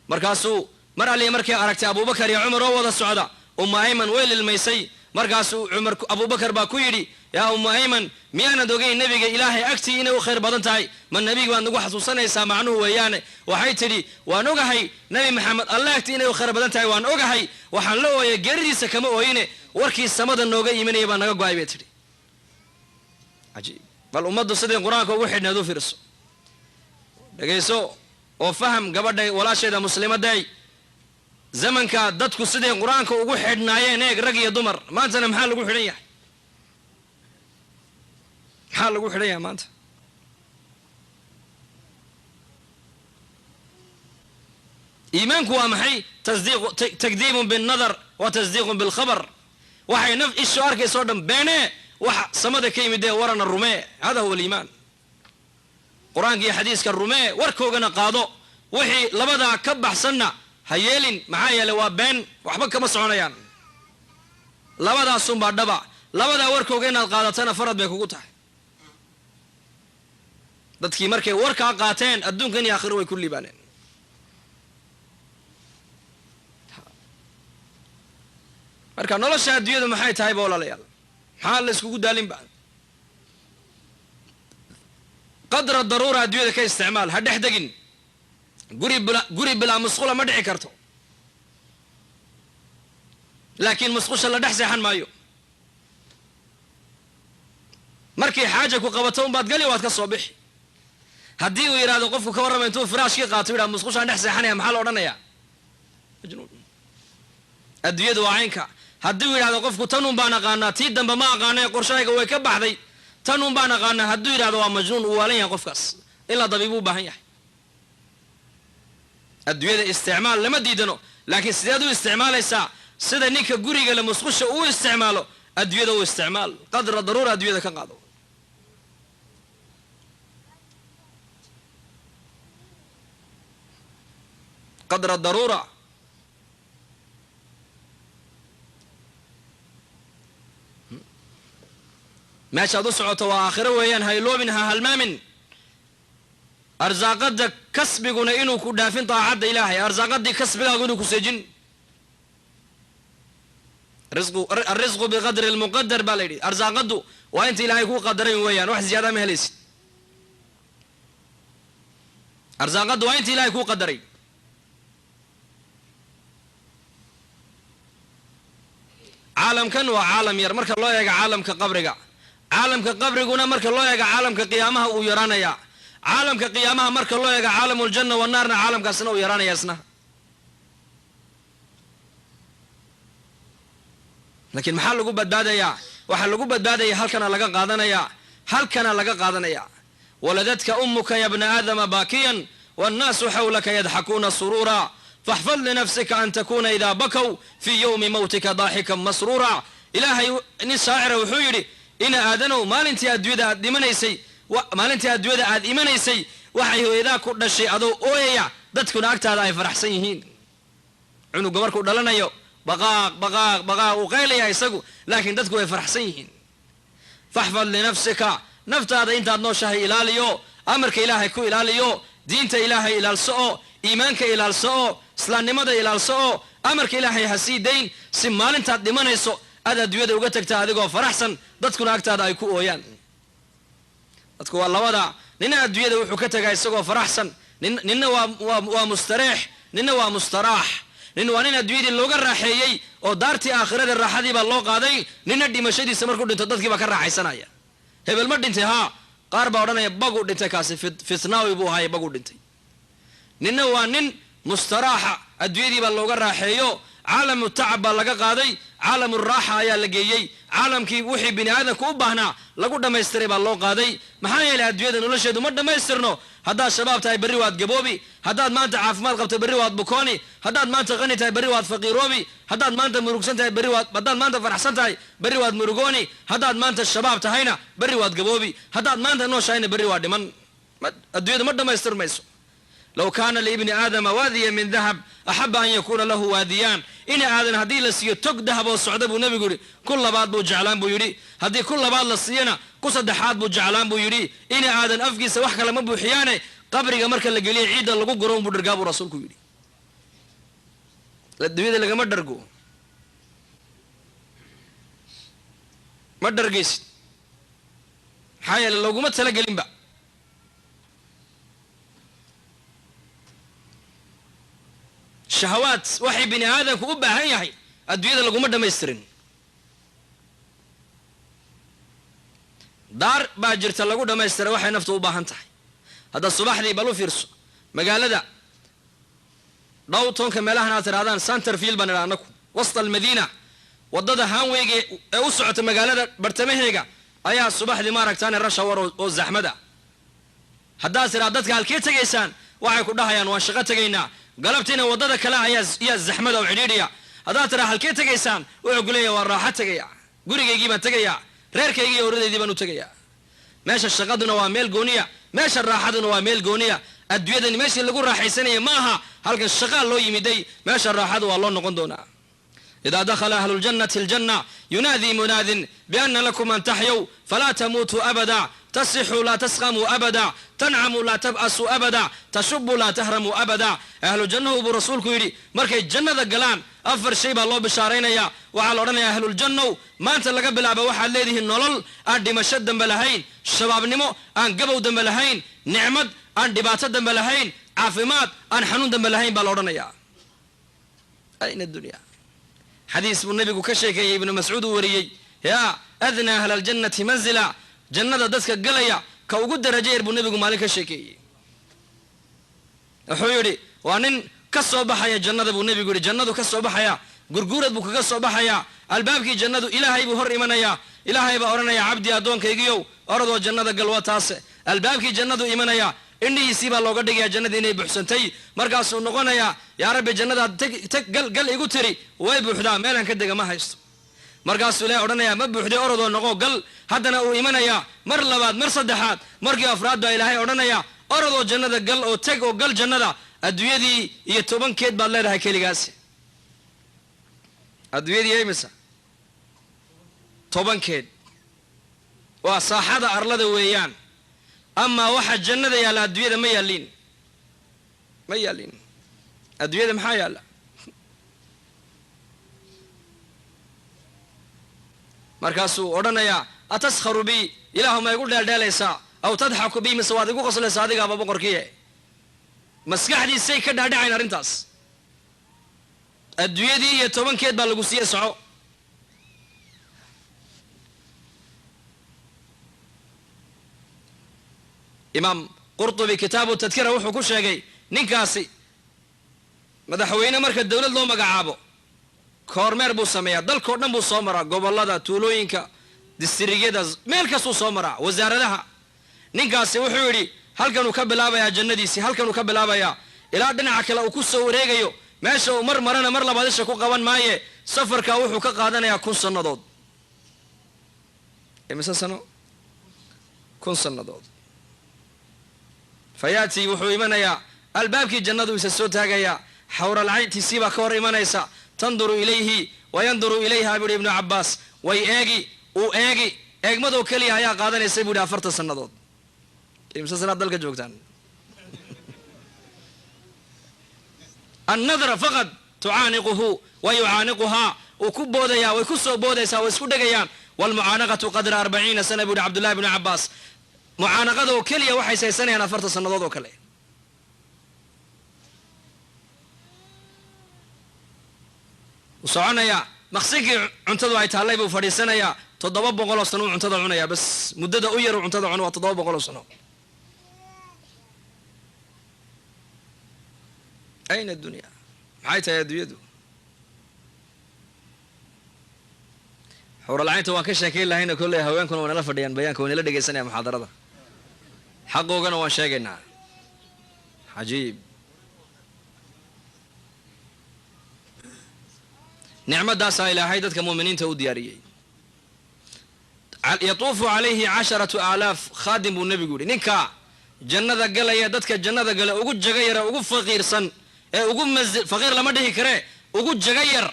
Markaasuu mar alliya markay aragtay Abubakar iyo Cumar oo wada socda, Ummu Ayman way lilmaysay. Markaasuu Cumar, Abubakar baa ku yidhi, "Yaa Ummu Ayman, miyaanad ogeyn nebiga Ilaahay agtii inay u khayr badan tahay? Ma nebiga baad nagu xasuusanaysaa macnuhu weeyaane?" Waxay tidhi, "Waan ogahay Nebi Maxamed Alle agtii inay u khayr badan tahay, waan ogahay. Waxaan la ooyay geeridiisa kama ooyine, warkii samada nooga imanaya baa naga go-ay," bay tidhi. Cajiib! Bal ummaddu siday qur-aanka ugu xidhneed u fiirso, dhegayso oo faham, gabadha walaasheeda muslimaday. Zamanka dadku siday qur-aanka ugu xidhnaayeen eeg, rag iyo dumar. Maantana maxaa lagu xidhan yahay? Maxaa lagu xidhan yahay maanta? Iimaanku waa maxay? Takdiibun binnadar wa tasdiiqun bilkhabar. Waxay naf ishu arkaysa o dhan beenee, waxa samada ka yimid ee warana rumee. Hada huwa aliimaan. Qur-aanka iyo xadiiska rumee, warkoogana qaado. Wixii labadaa ka baxsanna ha yeelin, maxaa yeeley waa been, waxba kama soconayaan. Labadaasunbaa dhaba. Labadaa warkooga inaad qaadatana farad bay kugu tahay. Dadkii markay warkaa qaateen adduunkan iyo aakhiro way ku liibaaneen. Marka nolosha adduunyadu maxay tahay ba walaalayaal? Maxaa la iskugu daalinba? Qadra daruura adduunyada ka isticmaal, ha dhex degin. Guri bilaa musqula ma dhici karto, laakiin musqusha la dhex seexan maayo. Markii xaaja ku qabato unbaad gali, waad ka soo bixi. Haddii uu yidhahdo qofku ka warrama intuu firaashkii qaato yidhahdo musqushaan dhex seexanaya, maxaa la odhanayaa? Majnuun. Adduunyadu waa caynka. Haddii uu yidhahdo qofku tan un baan aqaanaa, tii dambe ma aqaana, ee qorshahayga way ka baxday, tan un baan aqaanaa hadduu yidhahdo, waa majnuun, uu waalan yahay qofkaas, in la dabiibuu u baahan yahay. Adduunyada isticmaal lama diidano, laakiin sideed u isticmaalaysaa? Sida ninka guriga le musqusha uu isticmaalo adduunyada u isticmaal. Qadra daruura adduunyada ka qaado. Qadra daruura. Meeshaad u socoto waa aakhiro weeyaan, ha iloobin, ha halmaamin. Arsaaqada kasbiguna inuu ku dhaafin daacadda Ilaahay, arsaaqadii kasbigaagu inuu ku seejin. الرزق بقدر المقدر baa la yidhi. Arsaaqaddu waa inta Ilaahay kuu qadaray weeyaan, wax ziyaada ma helaysid. Arsaaqaddu waa inta Ilahay kuu qadaray. Caalamkan waa caalam yar marka loo eego caalamka qabriga. Caalamka qabriguna marka loo eego caalamka qiyaamaha uu yaraanayaa. Caalamka qiyaamaha marka loo eego caalamu ljanna wanaarna, caalamkaasna uu yaraanaya isna. Laakiin maxaa lagu badbaadayaa? Waxaa lagu badbaadaya halkana laga qaadanayaa, halkana laga qaadanaya. ولدتك أمك يا ابن آدم باكيا والناس حولك يضحكون سرورا، فاحفظ لنفسك أن تكون إذا بكوا في يوم موتك ضاحكا مسرورا. Ilaahay nin shaacira wuxuu yidhi: ina aadanow, maalintii adduunyada aad dhimanaysay, maalintii adduunyada aad imanaysay, waxay hooyadaa ku dhashay adoo ooyaya, dadkuna agtaada ay faraxsan yihiin. Cunuga markuu dhalanayo baqaaq baqaaq baqaaq uu qaylaya isagu, laakiin dadku way faraxsan yihiin. فاحفظ لنفسك, naftaada intaad nooshahay ilaaliyo, amarka Ilaahay ku ilaaliyo, diinta Ilaahay ilaalso oo iimaanka ilaalso oo islaamnimada ilaalso oo amarka Ilaahay ha sii dayn, si maalintaad dhimanayso aad adduunyada uga tagtaa adigoo faraxsan, dadkuna agtaada ay ku ooyaan. Dadku waa labada: nina adduunyada wuxuu ka tegaa isagoo faraxsan, ninna waa mustareex, ninna waa mustaraax. Nin waa nin adduunyadii looga raaxeeyey oo daartii aakhirada raaxadii baa loo qaaday. Ninna dhimashadiisa markuu dhinto dadkii baa ka raaxaysanaya. Hebel ma dhintay? Haa. Qaar baa odhanaya baguu dhintay kaasi, fitnaawi buu ahaay, baguu dhintay. Ninna waa nin mustaraaxa, adduunyadii baa looga raaxeeyo, caalamu tacab baa laga qaaday, caalamu raaxa ayaa la geeyey, caalamkii wixii bini aadamku u baahnaa lagu dhammaystiray baa loo qaaday. Maxaa yeelay adduunyada nolosheedu ma dhammaystirno. Haddaad shabaab tahay berri waad gaboobi, haddaad maanta caafimaad qabto berri waad bukooni, haddaad maanta qani tahay berri waad faqiiroobi, haddaad maanta murugsan tahay berri waad, haddaad maanta faraxsan tahay berri waad murugooni, haddaad maanta shabaab tahayna berri waad gaboobi, haddaad maanta nooshahayna berri waa dhiman. Adduunyadu ma dhammaystirmayso. لو كان لابن آدم وادي من ذهب أحب أن يكون له واديان. Ina aadan haddii la siiyo tog dahab oo socda, buu nebigu yidhi, ku labaad buu jeclaan buu yidhi. Haddii ku labaad la siiyana, ku saddexaad buu jeclaan buu yidhi. Ina aadan afkiisa wax kale ma buuxiyaane, qabriga marka la geliyo ciidda lagu guro unbuu dhargaa, buu rasuulku yidhi. Adduunyada lagama dhargo, ma dhargaysid, maxaa yeele looguma talagelinba. Shahawaad waxay bini aadamku u baahan yahay adduunyada laguma dhammaystirin. Daar baa jirta lagu dhammaystira waxay naftu u baahan tahay. Hadda subaxdii bal u fiirso magaalada downtownka, meelahan aad tidhahdaan Centerville baan idhaa anaku, وسط المدينة, waddada highwayga ee u socota magaalada bartamaheega ayaa subaxdii maaragtaan rush hour oo zaxmada. Haddaad tidhaa dadka halkee tegaysaan, waxay ku dhahayaan waan shaqo tegaynaa. Galabtiina waddada kale ayaa iyaa zaxmada oo cidhiidhiya. Haddaad tidhaa halkee tegaysaan, wuxuu ku leeyahay waan raaxo tegaya, gurigaygii baan tegayaa, reerkaygii iyo howradeydii baan u tegayaa. Meesha shaqaduna waa meel gooniya, meesha raaxaduna waa meel gooniya. Adduunyadani meeshii lagu raaxaysanaya ma aha, halkan shaqaa loo yimiday, meesha raaxada waa loo noqon doonaa. Idaa dakhala ahlu ljannati aljanna yunaadii munaadin biana lakum an taxyow falaa tamuutuu abada, tasixuu laa tasqamuu abada, tancamuu laa tab'asuu abada, tashubuu laa tahramuu abada. Ahlu jannahu buu rasuulku yidhi markay jannada galaan 4 shay baa loo bishaaraynayaa. Waxaa la odhanayaa ahluljannow maanta laga bilaabo waxaad leedihiin nolol aan dhimasho dambe lahayn, shabaabnimo aan gabow dambe lahayn, nicmad aan dhibaato dambe lahayn, caafimaad aan xanuun dambe lahayn baa la odhanayaa. Ayna dunya. Xadiis buu nabigu ka sheekeeyey, Ibnu Mascuud uu wariyey, yaa adnaa ahla aljannati manzila, jannada dadka galaya ka ugu darajo yar buu nabigu maalin ka sheekeeyey. Wuxuu yidhi waa nin ka soo baxaya jannada buu nabigu yidhi, jannadu ka soo baxaya, gurguurad buu kaga soo baxayaa, albaabkii jannadu ilaahay buu hor imanayaa. Ilaahay baa odhanaya cabdi addoonkaygiyow orodoo jannada gal, waa taase. Albaabkii jannadu imanaya, indhihiisii baa looga dhigayaa jannadii inay buuxsantay. Markaasuu noqonayaa yaa rabbi jannadaad teg gal gal igu tiri way buuxdaa, meelaan ka dega ma haysto. Markaasuu ilahay odhanayaa ma buuxday, orodoo noqo gal. Haddana uu imanayaa mar labaad, mar saddexaad, markii afraad baa ilaahay odhanayaa orodoo jannada gal oo teg oo gal jannada. Adduunyadii iyo 10keed baad leedahay keligaasi. Adduunyadii imisa 10keed waa saaxada arlada weeyaan. Amaa waxa jannada yaalla adduunyada ma yaallin, ma yaallin. Adduunyada maxaa yaalla? Markaasuu odhanayaa ataskharu bi, ilaahu ma igu dheeldheelaysaa, aw tadxaku bi, mise waad igu qoslaysaa adigaaba boqorkiie. Maskaxdiisay ka dhaadhacayn arrintaas. Adduunyadii iyo 10keed baa lagu siiye soco. Imaam Qurtubi kitaabu tadkira wuxuu ku sheegay ninkaasi madaxweyne marka dowlad loo magacaabo koormeer buu sameeyaa, dalkao dhan buu soo maraa, gobollada, tuulooyinka, distriyada, meel kastuu soo maraa, wasaaradaha. Ninkaasi wuxuu yidhi halkanuu ka bilaabayaa jannadiisii, halkanuu ka bilaabayaa ilaa dhinaca kale uu ku soo wareegayo. Meesha uu mar marana mar labaad isha ku qaban maaye, safarkaa wuxuu ka qaadanayaa 1000 sannadood. Imise sano? 1000 sannadood. Fayaati wuxuu imanayaa albaabkii jannadu isa soo taagayaa, xawralcayntiisii baa ka hor imanaysa. Tanduru ilayhi wa yanduru ilayha buu yidhi Ibnu Cabbaas, way eegi, uu eegi, eegmadoo keliya ayaa qaadanaysa buu yidhi 40 sannadood. Imise sanaad dalka joogtaan? Annadra faqad tucaaniquhu wa yucaaniquhaa, uu ku boodayaa, way ku soo boodaysaa, way isku dhegayaan. Waalmucaanaqatu qadra 40 sana buu yidhi Cabdullahi bnu Cabbaas. Mucaanaqadoo keliya waxay saysanayaan 40 sannadood oo kale. Wuu soconayaa, maqsinkii cuntadu ay taallay buu fadhiisanayaa, 700 sano uu cuntada cunayaa. Bas muddada u yar uu cuntada cuno waa 700 sano. Ayna dunya? Maxay tahay adduunyadu? Xawralcaynta waan ka sheekayn lahayna kolley, haweenkuna waa nala fadhiyaan bayaanka, waa nala dhegaysanaya muxaadarada, xaqoogana waan sheegaynaa. Cajiib, nicmadaasaa ilaahay dadka muuminiinta u diyaariyey. Yatuufu calayhi 10,000 khaadim buu nebigu yidhi. Ninka jannada galaya, dadka jannada gale ugu jaga yara, ugu faqiirsan ee ugu faqiir lama dhihi karee, ugu jaga yar,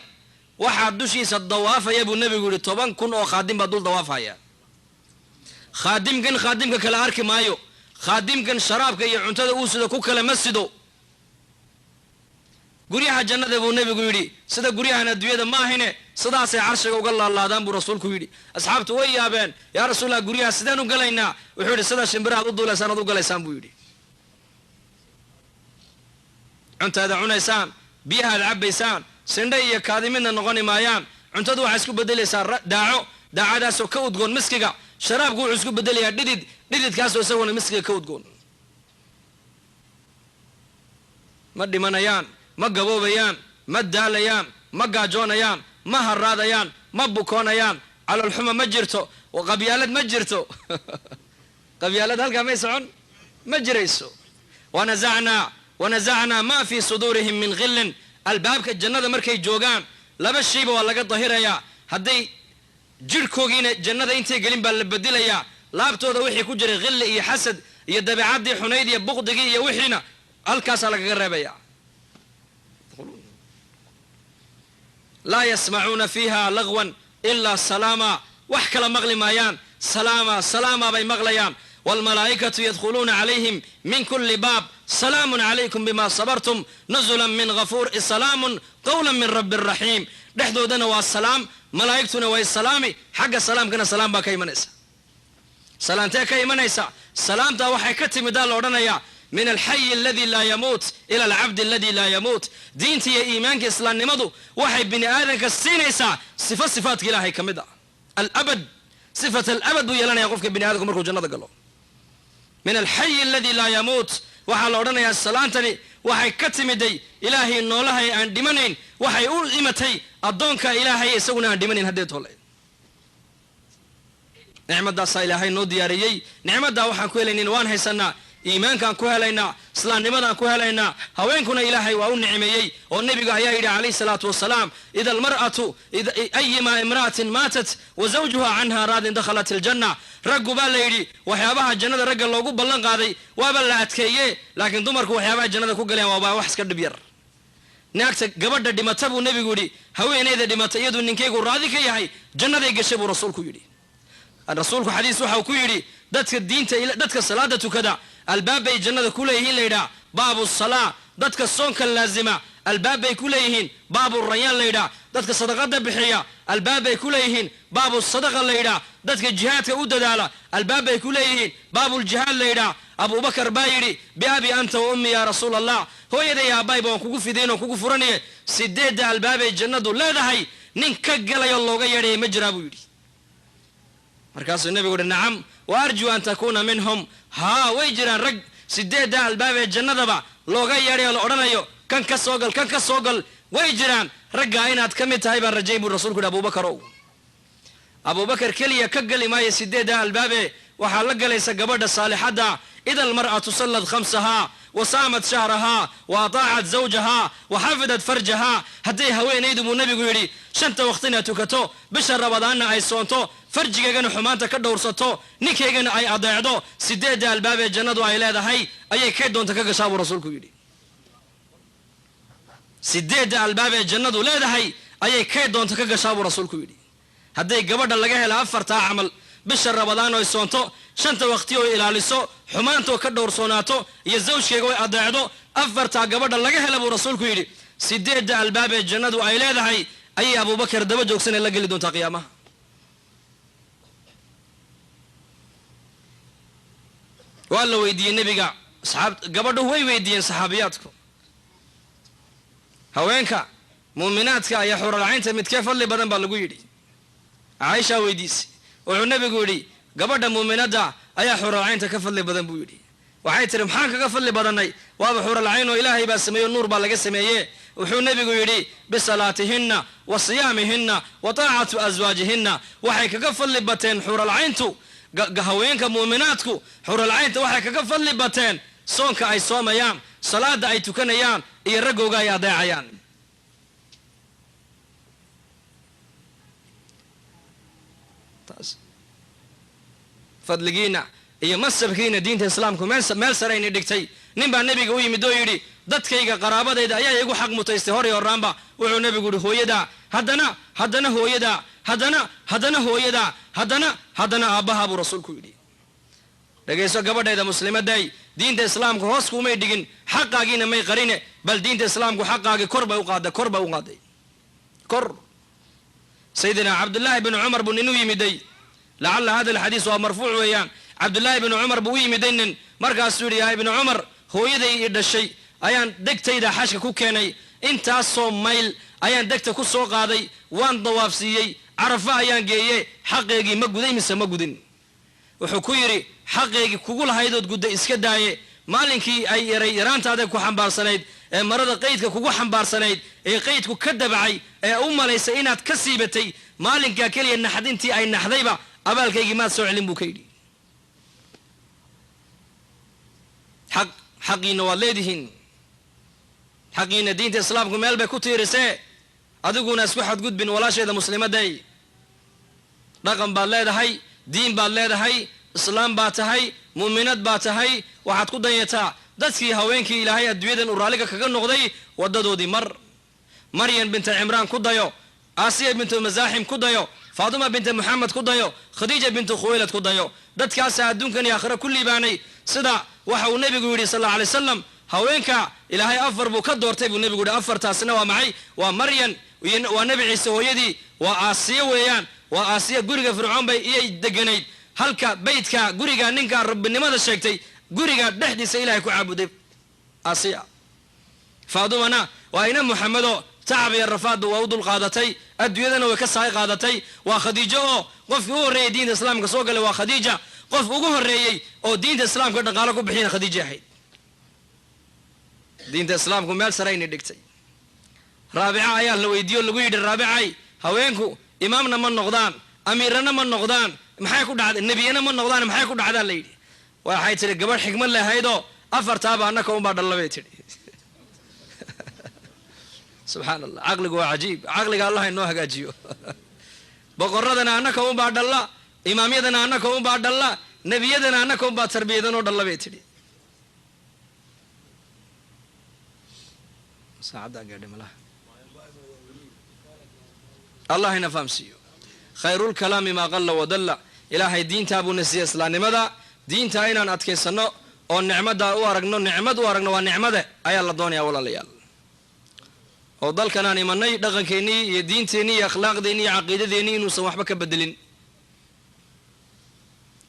waxaa dushiisa dawaafaya buu nebigu yidhi 10,000 oo khaadim baa dul dawaafaya. Khaadimkan khaadimka kale arki maayo, khaadimkan sharaabka iyo cuntada uu sido ku kale ma sido. Guryaha jannada buu nebigu yidhi sida guryahan adduunyada ma ahine, sidaasay carshiga uga laalaadaan buu rasuulku yidhi. Asxaabtu way yaabeen, yaa rasuulallah guryaha sideen u galaynaa? Wuxuu yidhi sida shimbirahaad u duulaysaan aad u galaysaan buu yidhi. Cuntaada cunaysaan, biyahaad cabbaysaan, sindhe iyo kaadi midna noqoni maayaan. Cuntadu waxay isku bedelaysaa daaco, daacadaasoo ka udgoon miskiga. Sharaabku wuxuu isku bedelayaa dhidid, dhididkaasoo isaguna miskiga ka udgoon. Ma dhimanayaan, ma gaboobayaan, ma daalayaan, ma gaajoonayaan, ma haraadayaan, ma bukoonayaan. Caloolxuma ma jirto, qabyaalad ma jirto. Qabyaalad halkaa may socon, ma jirayso. Wanazacnaa maa fii suduurihim min khillin. Albaabka jannada markay joogaan laba shayba waa laga dahirayaa. Hadday jidhkoogiina jannada intay gelin baa la bedilayaa, laabtooda wixii ku jiray khilli iyo xasad Iyo dabeecaddii xunayd iyo buqdigii iyo wixiina halkaasaa lagaga reebaya. Laa yasmacuuna fiiha lagwan ilaa salaama, wax kala maqli maayaan, salaama salaama bay maqlayaan. Waalmalaa'ikatu yadkhuluuna calayhim min kuli baab, salaamun calaykum bima sabartum nuzulan min ghafuur, salaamun qawlan min rabbi raxiim. Dhexdoodana waa salaam, malaa'igtuna way salaami, xagga salaamkana salaam baa ka imanaysa. Salaamtee ka imanaysa? Salaamtaa waxay ka timidaa la odhanayaa min alxayi aladi laa yamuut ila alcabdi aladi laa yamuut. Diinta iyo iimaanka islaamnimadu waxay bini aadanka siinaysaa sifo sifaadka ilaahay ka mid ah, alabad, sifat alabad buu yeelanaya qofka bini aadamku markuu jannada galo. Min alxayi aladi laa yamuut waxaa la odhanayaa salaantani waxay ka timiday ilaahay noolahay aan dhimanayn, waxay u imatay addoonka ilaahay isaguna aan dhimanayn. Haddee toole nicmadaasaa ilaahay noo diyaariyey, nicmaddaa waxaan ku helaynin waan haysanaa, iimaankaan ku helaynaa, islaamnimadaan ku helaynaa. Haweenkuna ilaahay waa u nicmeeyey oo nebiga ayaa yidhi calayhi salaatu wasalaam, ida almar'atu ayimaa imra'atin maatat wa zawjuha canha raadin dakhalat aljanna. Raggu baa la yidhi waxyaabaha jannada ragga loogu ballan qaaday waaba la adkeeye, laakiin dumarku waxyaabaha jannada ku galeen waaba wax iska dhib yar. Naagta gabadha dhimata buu nebigu yidhi, haweeneyda dhimata iyaduu ninkaygu raadi ka yahay jannaday gashay buu rasuulku yidhi. Rasuulku xadiis waxau ku yidhi dadka diinta, dadka salaada tukada albaabbay jannada ku leeyihiin layidhaha baabu salaa, dadka soonka laazima albaabbay ku leeyihiin baabu rayaan layidhaha, dadka sadaqada bixiya albaabbay ku leeyihiin baabu sadaqa layidhaha, dadka jihaadka u dadaala albaabbay ku leeyihiin baabuljihaad layidhaha. Abubakar baa yidhi biabi anta wa ummi yaa rasuula allah, hooyaday aabbayba waan kugu fidayn oo kugu furanaye, 8 albaabay jannadu leedahay nin ka galayo looga yeedhaya ma jiraa buu yidhi. Markaasuu nebigu uhi nacam wa arjuu an takuuna minhum. Haa, way jiraan rag 8 albaab ee jannadaba looga yeedhayo la odhanayo kan ka soo gal, kan ka soo gal, way jiraan raggaa inaad ka mid tahay baan rajayn buu rasuulku yidhi. Abubakar ow, Abubakar keliya ka geli maayo 8 albaabe, waxaa la galaysa gabadha saalixadda. Ida almar'atu sallad khamsahaa wa saamat shahrahaa wa ataacat zawjahaa wa xafidat farjahaa, hadday haweenaydu buu nebigu yidhi 5 waqtina tukato, bisha rabadaanna ay soonto, farjigeegana xumaanta ka dhowrsato, ninkaygana ay adeecdo, 8 albaabee jannadu ay leedahay ayay kay doonta ka gashaa buu rasuulku yidhi. 8 albaabee jannadu leedahay ayay kay doonta ka gashaa buu rasuulku yidhi. Hadday gabadha laga hela 4 camal, bisha rabadaan oy soonto, 5 waqti oo ilaaliso, xumaantoo ka dhowrsoonaato iyo zawjkeega oy adeecdo, 4 gabadha laga hela buu rasuulku yidhi 8 albaabee jannadu ay leedahay ayay Abubakar daba joogsanee la geli doontaa qiyaamaha. Waa la weydiiyey nebiga, gabadhuhu way weydiiyeen saxaabiyaadku, haweenka muuminaadka ayaa xuralcaynta midkee fadli badan baa lagu yidhi. Caaishaa weydiisay, wuxuu nebigu yidhi gabadha muuminadda ayaa xuralcaynta ka fadli badan buu yidhi. Waxay tiri maxaan kaga fadli badannay, waaba xuralcayn oo ilaahay baa sameeyo, nuur baa laga sameeye. Wuxuu nebigu yidhi bisalaatihinna wa siyaamihinna wa taacatu aswaajihinna, waxay kaga fadli bateen xuralcayntu, haweenka muuminaadku xuralcaynta waxay kaga fadli bateen soonka ay soomayaan, salaada ay tukanayaan iyo raggooga ay adeecayaan. Fadligiina iyo masabkiina diinta islaamku meel sarayna dhigtay. Nin baa nebiga u yimid oo yidhi dadkayga qaraabadayda ayaa igu xaq mutaystay hor iyo horraanba. Wuxuu nebigu yidhi hooyadaa, haddana haddana hooyadaa, haddana haddana hooyadaa, haddana haddana aabbaha buu rasuulku yidhi. Dhegayso gabadhayda muslimaday, diinta islaamku hoos kumay dhigin, xaqaagiina may qarine, bal diinta islaamku xaqaagii kor bay u qaaday, kor bay u qaaday, kor. Sayidina Cabdullaahi bin Cumar buu nin u yimiday, lacalla hada alxadiis waa marfuuc weeyaan. Cabdullaahi bin Cumar buu u yimiday nin, markaasuu yidhi yaa ibnu Cumar, hooyaday i dhashay ayaan degtayda xashka ku keenay, intaasoo mayl ayaan degta ku soo qaaday, waan dawaafsiiyey, carafa ayaan geeye, xaqeygii ma guday mise ma gudin? Wuxuu ku yidhi xaqeygii kugu lahaydood gudday iska daaye, maalinkii ay yaray yaraantaada ku xambaarsanayd ee marada qaydka kugu xambaarsanayd ee qaydku ka dabacay ee u malaysay inaad ka siibatay, maalinkaa keliya naxdintii ay naxdayba abaalkaygii maad soo celin buu ka yidhi. Xaqiina waad leedihiin, xaqiina diinta islaamku meel bay ku tiirisee, adiguna isku xadgudbin walaasheeda muslimaday. Dhaqan baad leedahay, diin baad leedahay, islaam baad tahay, Muuminad baa tahay, waxaad ku dayataa dadkii haweenkii Ilaahay adduunyadan uu raalliga kaga noqday waddadoodii. Mar Maryam binta Cimraan ku dayo, Aasiya bintu Masaaxim ku dayo, Faatima binta Moxamed ku dayo, Khadiija bintu Khuwaylad ku dayo. Dadkaasaa adduunkan iyo aakhira ku liibaanay. Sida waxa uu nebigu yidhi sal alla alay wasalam, haweenka Ilaahay afar buu ka doortay buu nebigu yidhi. Afartaasina waa maxay? Waa Maryan, waa Nebi Ciise hooyadii, waa Aasiya weeyaan. Waa Aasiya, guriga Fircoon bay iyay deganayd, halka beytka guriga ninka rabbinimada sheegtay guriga dhexdiisa Ilahay ku caabuday Aasiya. Faadumana waa ina Muxamedo, tacab iyo rafaadba waa u dul qaadatay, adduunyadana way ka sahay qaadatay. Waa Khadiijo oo qofkii u horreeyey diinta Islaamka soo galay waa Khadiija, qof ugu horreeyey oo diinta Islaamka dhaqaalo ku bixiyana Khadiija ahayd. Diinta Islaamku meel sarayna dhigtay. Raabica ayaa la weydiiye o lagu yidhi, "Raabicay, haweenku imaamna ma noqdaan, amiirana ma noqdaan, maxay ku dhacday? Nebiyana ma noqdaan, maxay ku dhacdaa?" la yidhi. Waxay tidhi, gabadh xikmad lahaydoo, "Afartaaba annaka unbaa dhalla," bay tidhi. Subxaan Allah, caqligu waa cajiib. Caqliga Allah inoo hagaajiyo. "Boqoradana annaka unbaa dhalla, imaamyadana annaka unbaa dhalla, nebiyadana annaka unbaa tarbiyadanoo dhalla," bay tidhi. Saacaddaa gaadhay malaha. Allah ina fahamsiiyo. Khayrulkalaami maa qalla wadalla. Ilaahay diintaa buu na siiyey, islaamnimada. Diintaa inaan adkaysanno oo nicmaddaa u aragno, nicmad u aragno, waa nicmade, ayaa la doonayaa, walaalayaal. Oo dalkan aan imanay dhaqankeennii iyo diinteennii iyo akhlaaqdeennii iyo caqiidadeennii inuusan waxba ka bedelin.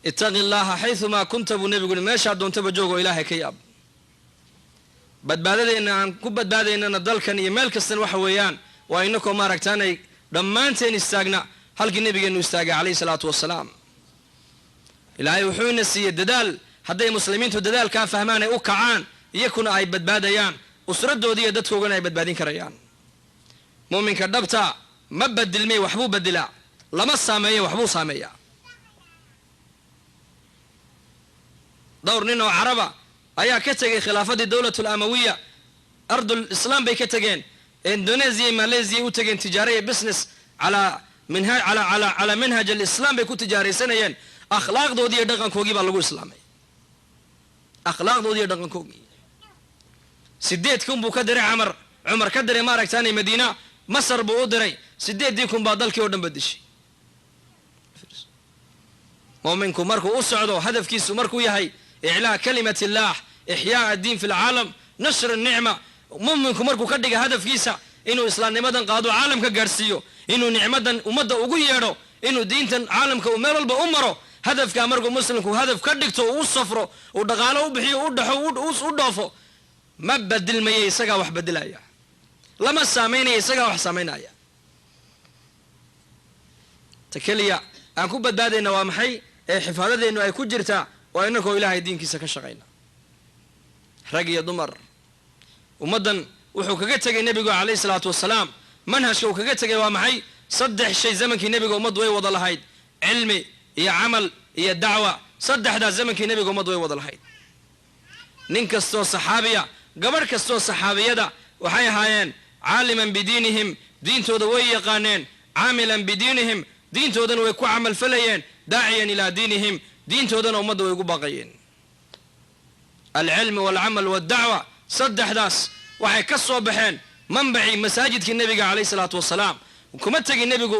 "Ittaqi llaaha xayumaa kunta," buu nebigu yidhi, "meeshaa doontaba joog oo Ilaahay ka yaab." Badbaadadeenna aan ku badbaadaynana dalkan iyo meel kastan waxa weeyaan waa inakoo maaragtaanay dhammaanteen istaagna halkii nebigeennu istaagay calayhi salaatu wasalaam. Ilaahay wuxuu ina siiyey dadaal. Hadday muslimiintu dadaalkaa fahmaan ay u kacaan, iyakuna ay badbaadayaan, usradoodii iyo dadkoogana ay badbaadin karayaan. Muminka dhabta ma badilmay, waxbuu bedilaa. Lama saameeyo, waxbuu saameeyaa. Dhowr nin oo Caraba ayaa ka tegay khilaafadii dowlatul Amawiya, ardul Islaam bay ka tegeen, Indonesia, Malaysia u tegeen, tijaara iyo business calaa minha calaa manhaj alislaam bay ku tijaaraysanayeen. Akhlaaqdoodii iyo dhaqankoogii baa lagu islaamay, akhlaaqdoodii iyo dhaqankoogii. 8,000 buu ka diray Camar, Cumar ka diray maaragtaanay Madiina, Masar buu u diray. 8,000 baa dalkii oo dhan badishay. Muuminku markuu u socdo hadafkiisu markuu yahay iclaa kalimat illah, ixyaa addiin fi lcaalam, nashr nicma, muminku markuu ka dhiga hadafkiisa inuu islaamnimadan qaado, caalamka gaadhsiiyo, inuu nicmadan ummadda ugu yeedho, inuu diintan caalamka uu meel walba u maro, hadafkaa markuu muslimku hadaf ka dhigto, uu u safro, uu dhaqaalo u bixiyo, u dhaxo, u dhoofo, ma badilmaya, isagaa wax bedilaya. Lama saamaynaya, isagaa wax saamaynaya. Ta keliya aan ku badbaadayna waa maxay ee xifaadadeennu ay ku jirtaa? Waa inakoo Ilaahay diinkiisa ka shaqayna, rag iyo dumar. Ummaddan wuxuu kaga tegay nebigu calayhi salaatu wasalaam, manhajka uu kaga tegay waa maxay? Saddex shay zamankii nebiga ummaddu way wada lahayd: cilmi iyo camal iyo dacwa. Saddexdaas zamankii nebiga ummaddu way wada lahayd. Nin kastoo saxaabiya, gabadh kastoo saxaabiyada, waxay ahaayeen caaliman bidiinihim, diintooda way yaqaaneen, caamilan bidiinihim, diintoodana way ku camalfalayeen, daaciyan ilaa diinihim, diintoodana ummadda way ugu baaqayeen. Alcilmi walcamal waaldacwa, saddexdaas waxay ka soo baxeen manbacii masaajidkii nebiga calayhi salaatu wasalaam. Kuma tegin nebigu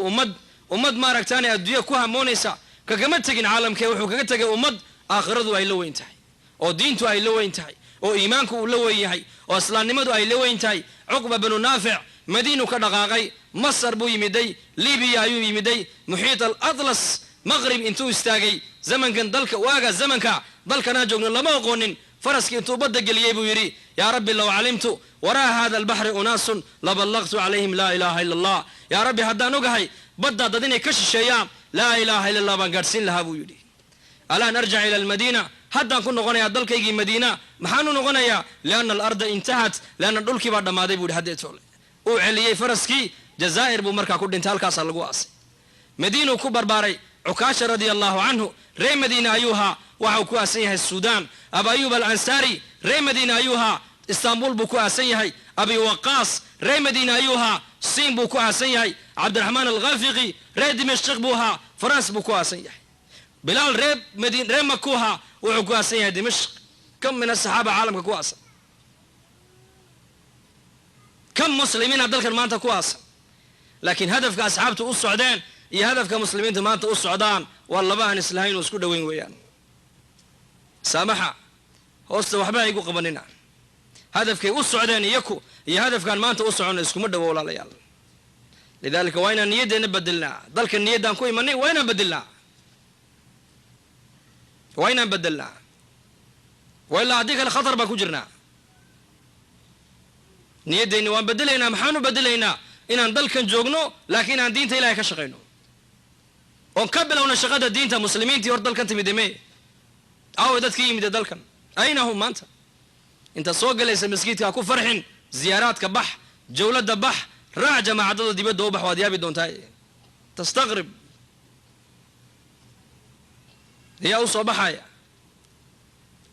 ummad maaragtaanay adduunya ku hamoonaysa, kagama tegin caalamkee. Wuxuu kaga tegay ummad aakhiradu ay la weyn tahay, oo diintu ay la weyn tahay, oo iimaanku uu la weyn yahay, oo islaamnimadu ay la weyn tahay. Cuqba binu Naafic Madiinu ka dhaqaaqay, Masar buu yimiday, Libiya ayuu yimiday, muxiit al Atlas Maqrib intuu istaagay. Zamankan dalka waaga zamanka dalkanaa joogno lama aqoonin. Faraskii intuu badda geliyey buu yidhi, "Yaa rabbi, low calimtu waraa hada albaxri unaasun laballaqtu calayhim laa ilaaha ila Allah. Yaa rabbi, haddaan ogahay baddaa dad inay ka shisheeyaan, laa ilaaha illa Allah baan gaadhsiin lahaa," buu yidhi. "Alaan arjac ila almadiina, haddaan ku noqonayaa dalkaygii Madiina. Maxaan u noqonayaa? Lianna alarda intahat, lianna dhulkii baa dhammaaday," buu yidhi. Haddeetoole uu celiyey faraskii, Jazaa'ir buu markaa ku dhintay, halkaasaa lagu aasay. Madiinuu ku barbaaray. Cukaasha radia allahu canhu ree Madiina ayuu ahaa, waxa uu ku aasan yahay Suudaan. Aba Ayub Alansaari ree Madiina ayuu ahaa, Istanbul buu ku aasan yahay. Abi Waqaas ree Madiina ayuu ahaa, Siin buu ku aasan yahay. Cabdiraxmaan Alkhafiqi ree Dimashq buu ahaa, Faranse buu ku aasan yahay. Bilaal ree Madiin, ree Maku ahaa. Wuxuu ku aasan yahay Dimashq. Kam min asaxaaba caalamka ku aasan? Kam muslimiina dalkan maanta ku aasan? Laakiin hadafka asxaabtu u socdeen iyo hadafka muslimiintu maanta u socdaan waa laba aan islahayn oo isku dhoweyn weeyaan. Saamaxa, hoosta waxba haygu qabanina. Hadafkay u socdeen iyaku iyo hadafkaan maanta u soconno iskuma dhowo, walaalayaal. Lidaalika waa inaan niyaddeenna bedelnaa. Dalka niyaddaan ku imanay waa inaan bedelnaa, waa inaan bedelnaa, wa ilaa haddii kale khatar baan ku jirnaa. Niyaddeenni waan bedelaynaa. Maxaanu bedelaynaa? Inaan dalkan joogno, laakiin aan diinta Ilahay ka shaqayno, oon ka bilowno shaqada diinta. Muslimiintii hor dalkan timide me? Aawe dadkii yimide dalkan? Ayna hum maanta? Intaad soo galaysa maskiidka ha ku farxin. Ziyaaraadka bax, jawladda bax, raac jamaacadada, dibadda u bax, waad yaabi doontaa, tastaqrib. Yaa u soo baxaya?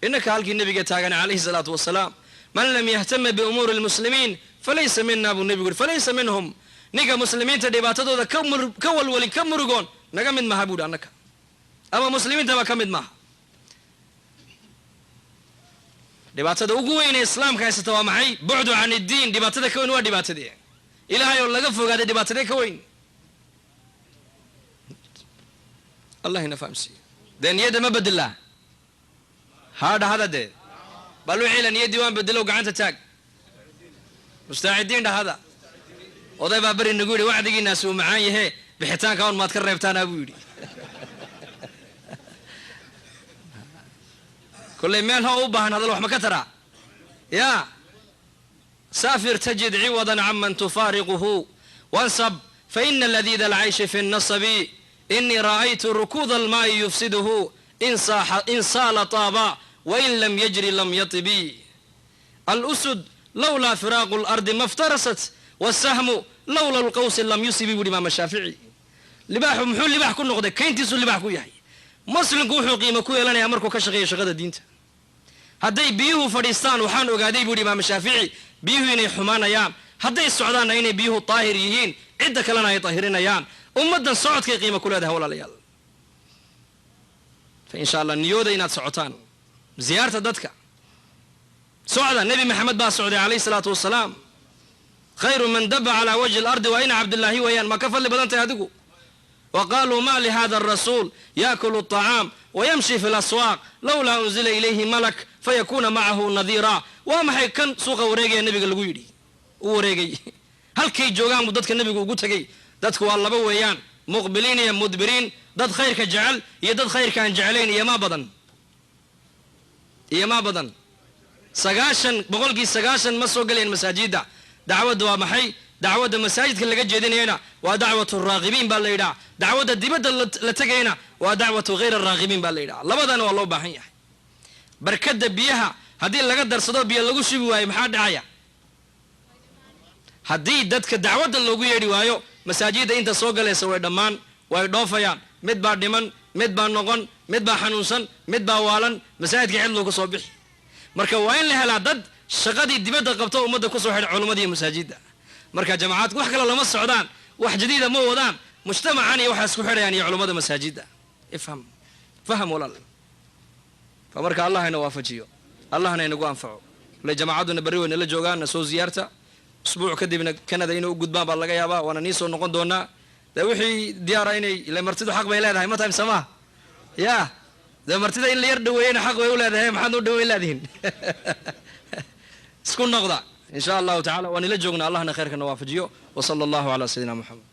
Innaka halkii nabiga taagan calayhi salaatu wasalaam. "Man lam yahtama biumuuri lmuslimiin falaysa mina," buu nebigu yuri, "falaysa minhum." Ninka muslimiinta dhibaatadooda ka walwalin, ka murugoon, naga mid maha buuhi annaka, ama muslimiintaba ka mid maaha. Dhibaatada ugu weyn ee islaamka haysata waa maxay? Bucdu can iddiin. Dhibaatada ka weyn waa dhibaatadee? Ilaahay oo laga fogaaday dhibaatadee ka weyn? Allah ina fahamsiiyo. Dee niyadda ma bedelaa? Haa, dhahada dee. Bal wixii la niyaddii waan bedelow, gacanta taag. Mustaacidiin, dhahada. Oday baa beri nagu yidhi, "Wacdigiinaasi uu macaan yahe, bixitaanka on maad ka reebtaanaa?" buu yidhi. Kolley meel ha u baahan hadal wax ma ka taraa? Ya saafir tajid ciwadan canman tufaariquhu, wansab faina ladiida alcayshi fi nnasabi. Inii ra'aytu rukuuda almaa'i yufsiduhu, in saala taaba wain lam yajri lam yatibi. Alusud lowlaa firaaqu lardi ma ftarasat, wasahmu lowla lqawsi lam yusibi, buuhi Imaam Shaafici. Libaaxu muxuu libaax ku noqday? Kayntiisuu libaax ku yahay. Muslimku wuxuu qiimo ku yeelanayaa markuu ka shaqeeyo shaqada diinta. Hadday biyuhu fadhiistaan, waxaan ogaaday, buuhi Imaam Shaafici, biyuhu inay xumaanayaan. Hadday socdaanna inay biyuhu daahir yihiin, cidda kalena ay daahirinayaan. Ummaddan socodkay qiimo ku leedahay, walaalayaal. Fa insha Allah niyooda inaad socotaan, ziyaarta dadka socda. Nebi Maxamed baa socday calayhi salaatu wasalaam. Khayru man daba calaa wajhi alardi waa ina Cabdillaahi weeyaan. Ma ka fadli badan tahay adigu? Wa qaaluu ma lihada arasuul yaakulu aطacaam wayamshi fi laswaaq, lowlaa unzila ilayhi malak fayakuuna macahu nadiira. Waa maxay kan suuqa wareegaya? Nebiga lagu yidhi u wareegay. Halkay joogaan buu dadka nebigu ugu tegey. Dadku waa laba weeyaan, muqbiliin iyo mudbiriin, dad khayrka jecel iyo dad khayrkaan jeclayn. Iyo maa badan? Iyo maa badan? 90% ma soo gelayaan masaajidda. Dacwadda waa maxay? Dacwadda masaajidka laga jeedinayana waa dacwatu raagibiin baa la yidhaha. Dacwadda dibadda la tegayana waa dacwatu hayr araagibiin baa la yidhaha. Labadana waa loo baahan yahay. Barkadda biyaha haddii laga darsado, biyo lagu shubi waayo, maxaa dhacaya? Haddii dadka dacwadda loogu yeedhi waayo, masaajidda inta soo galaysa way dhammaan, way dhoofayaan. Mid baa dhiman, mid baa noqon, mid baa xanuunsan, mid baa waalan, masaajidka cid looga soo bixi. Marka waa in la helaa dad shaqadii dibadda qabto, ummadda kusoo xidha culummada iyo masaajidda. Marka jamacaadku wax kale lama socdaan, wax jadiida ma wadaan. Mujtamacan iyo waxay isku xidhayaan iyo culummada masaajidda. Ifham, faham, walaal. Fa marka Allah ina waafajiyo, Allahna inagu anfaco. Le jamacadduna berri way nala joogaan, na soo ziyaarta. Usbuuc kadibna Canada inay u gudbaan baa laga yaabaa, waana nii soo noqon doonaa. Dee wixii diyaara inay ile martidu xaq bay leedahay, ma tahay samaha? Ya dee martida in la yar dhaweeyena xaq bay u leedahay. Maxaad u dhaweyn leedihin? Isku noqda insha Allahu tacala, waan ila joognaa. Allahna khayrkana waafajiyo. Wa sala Allahu calaa sayidina Moxamed.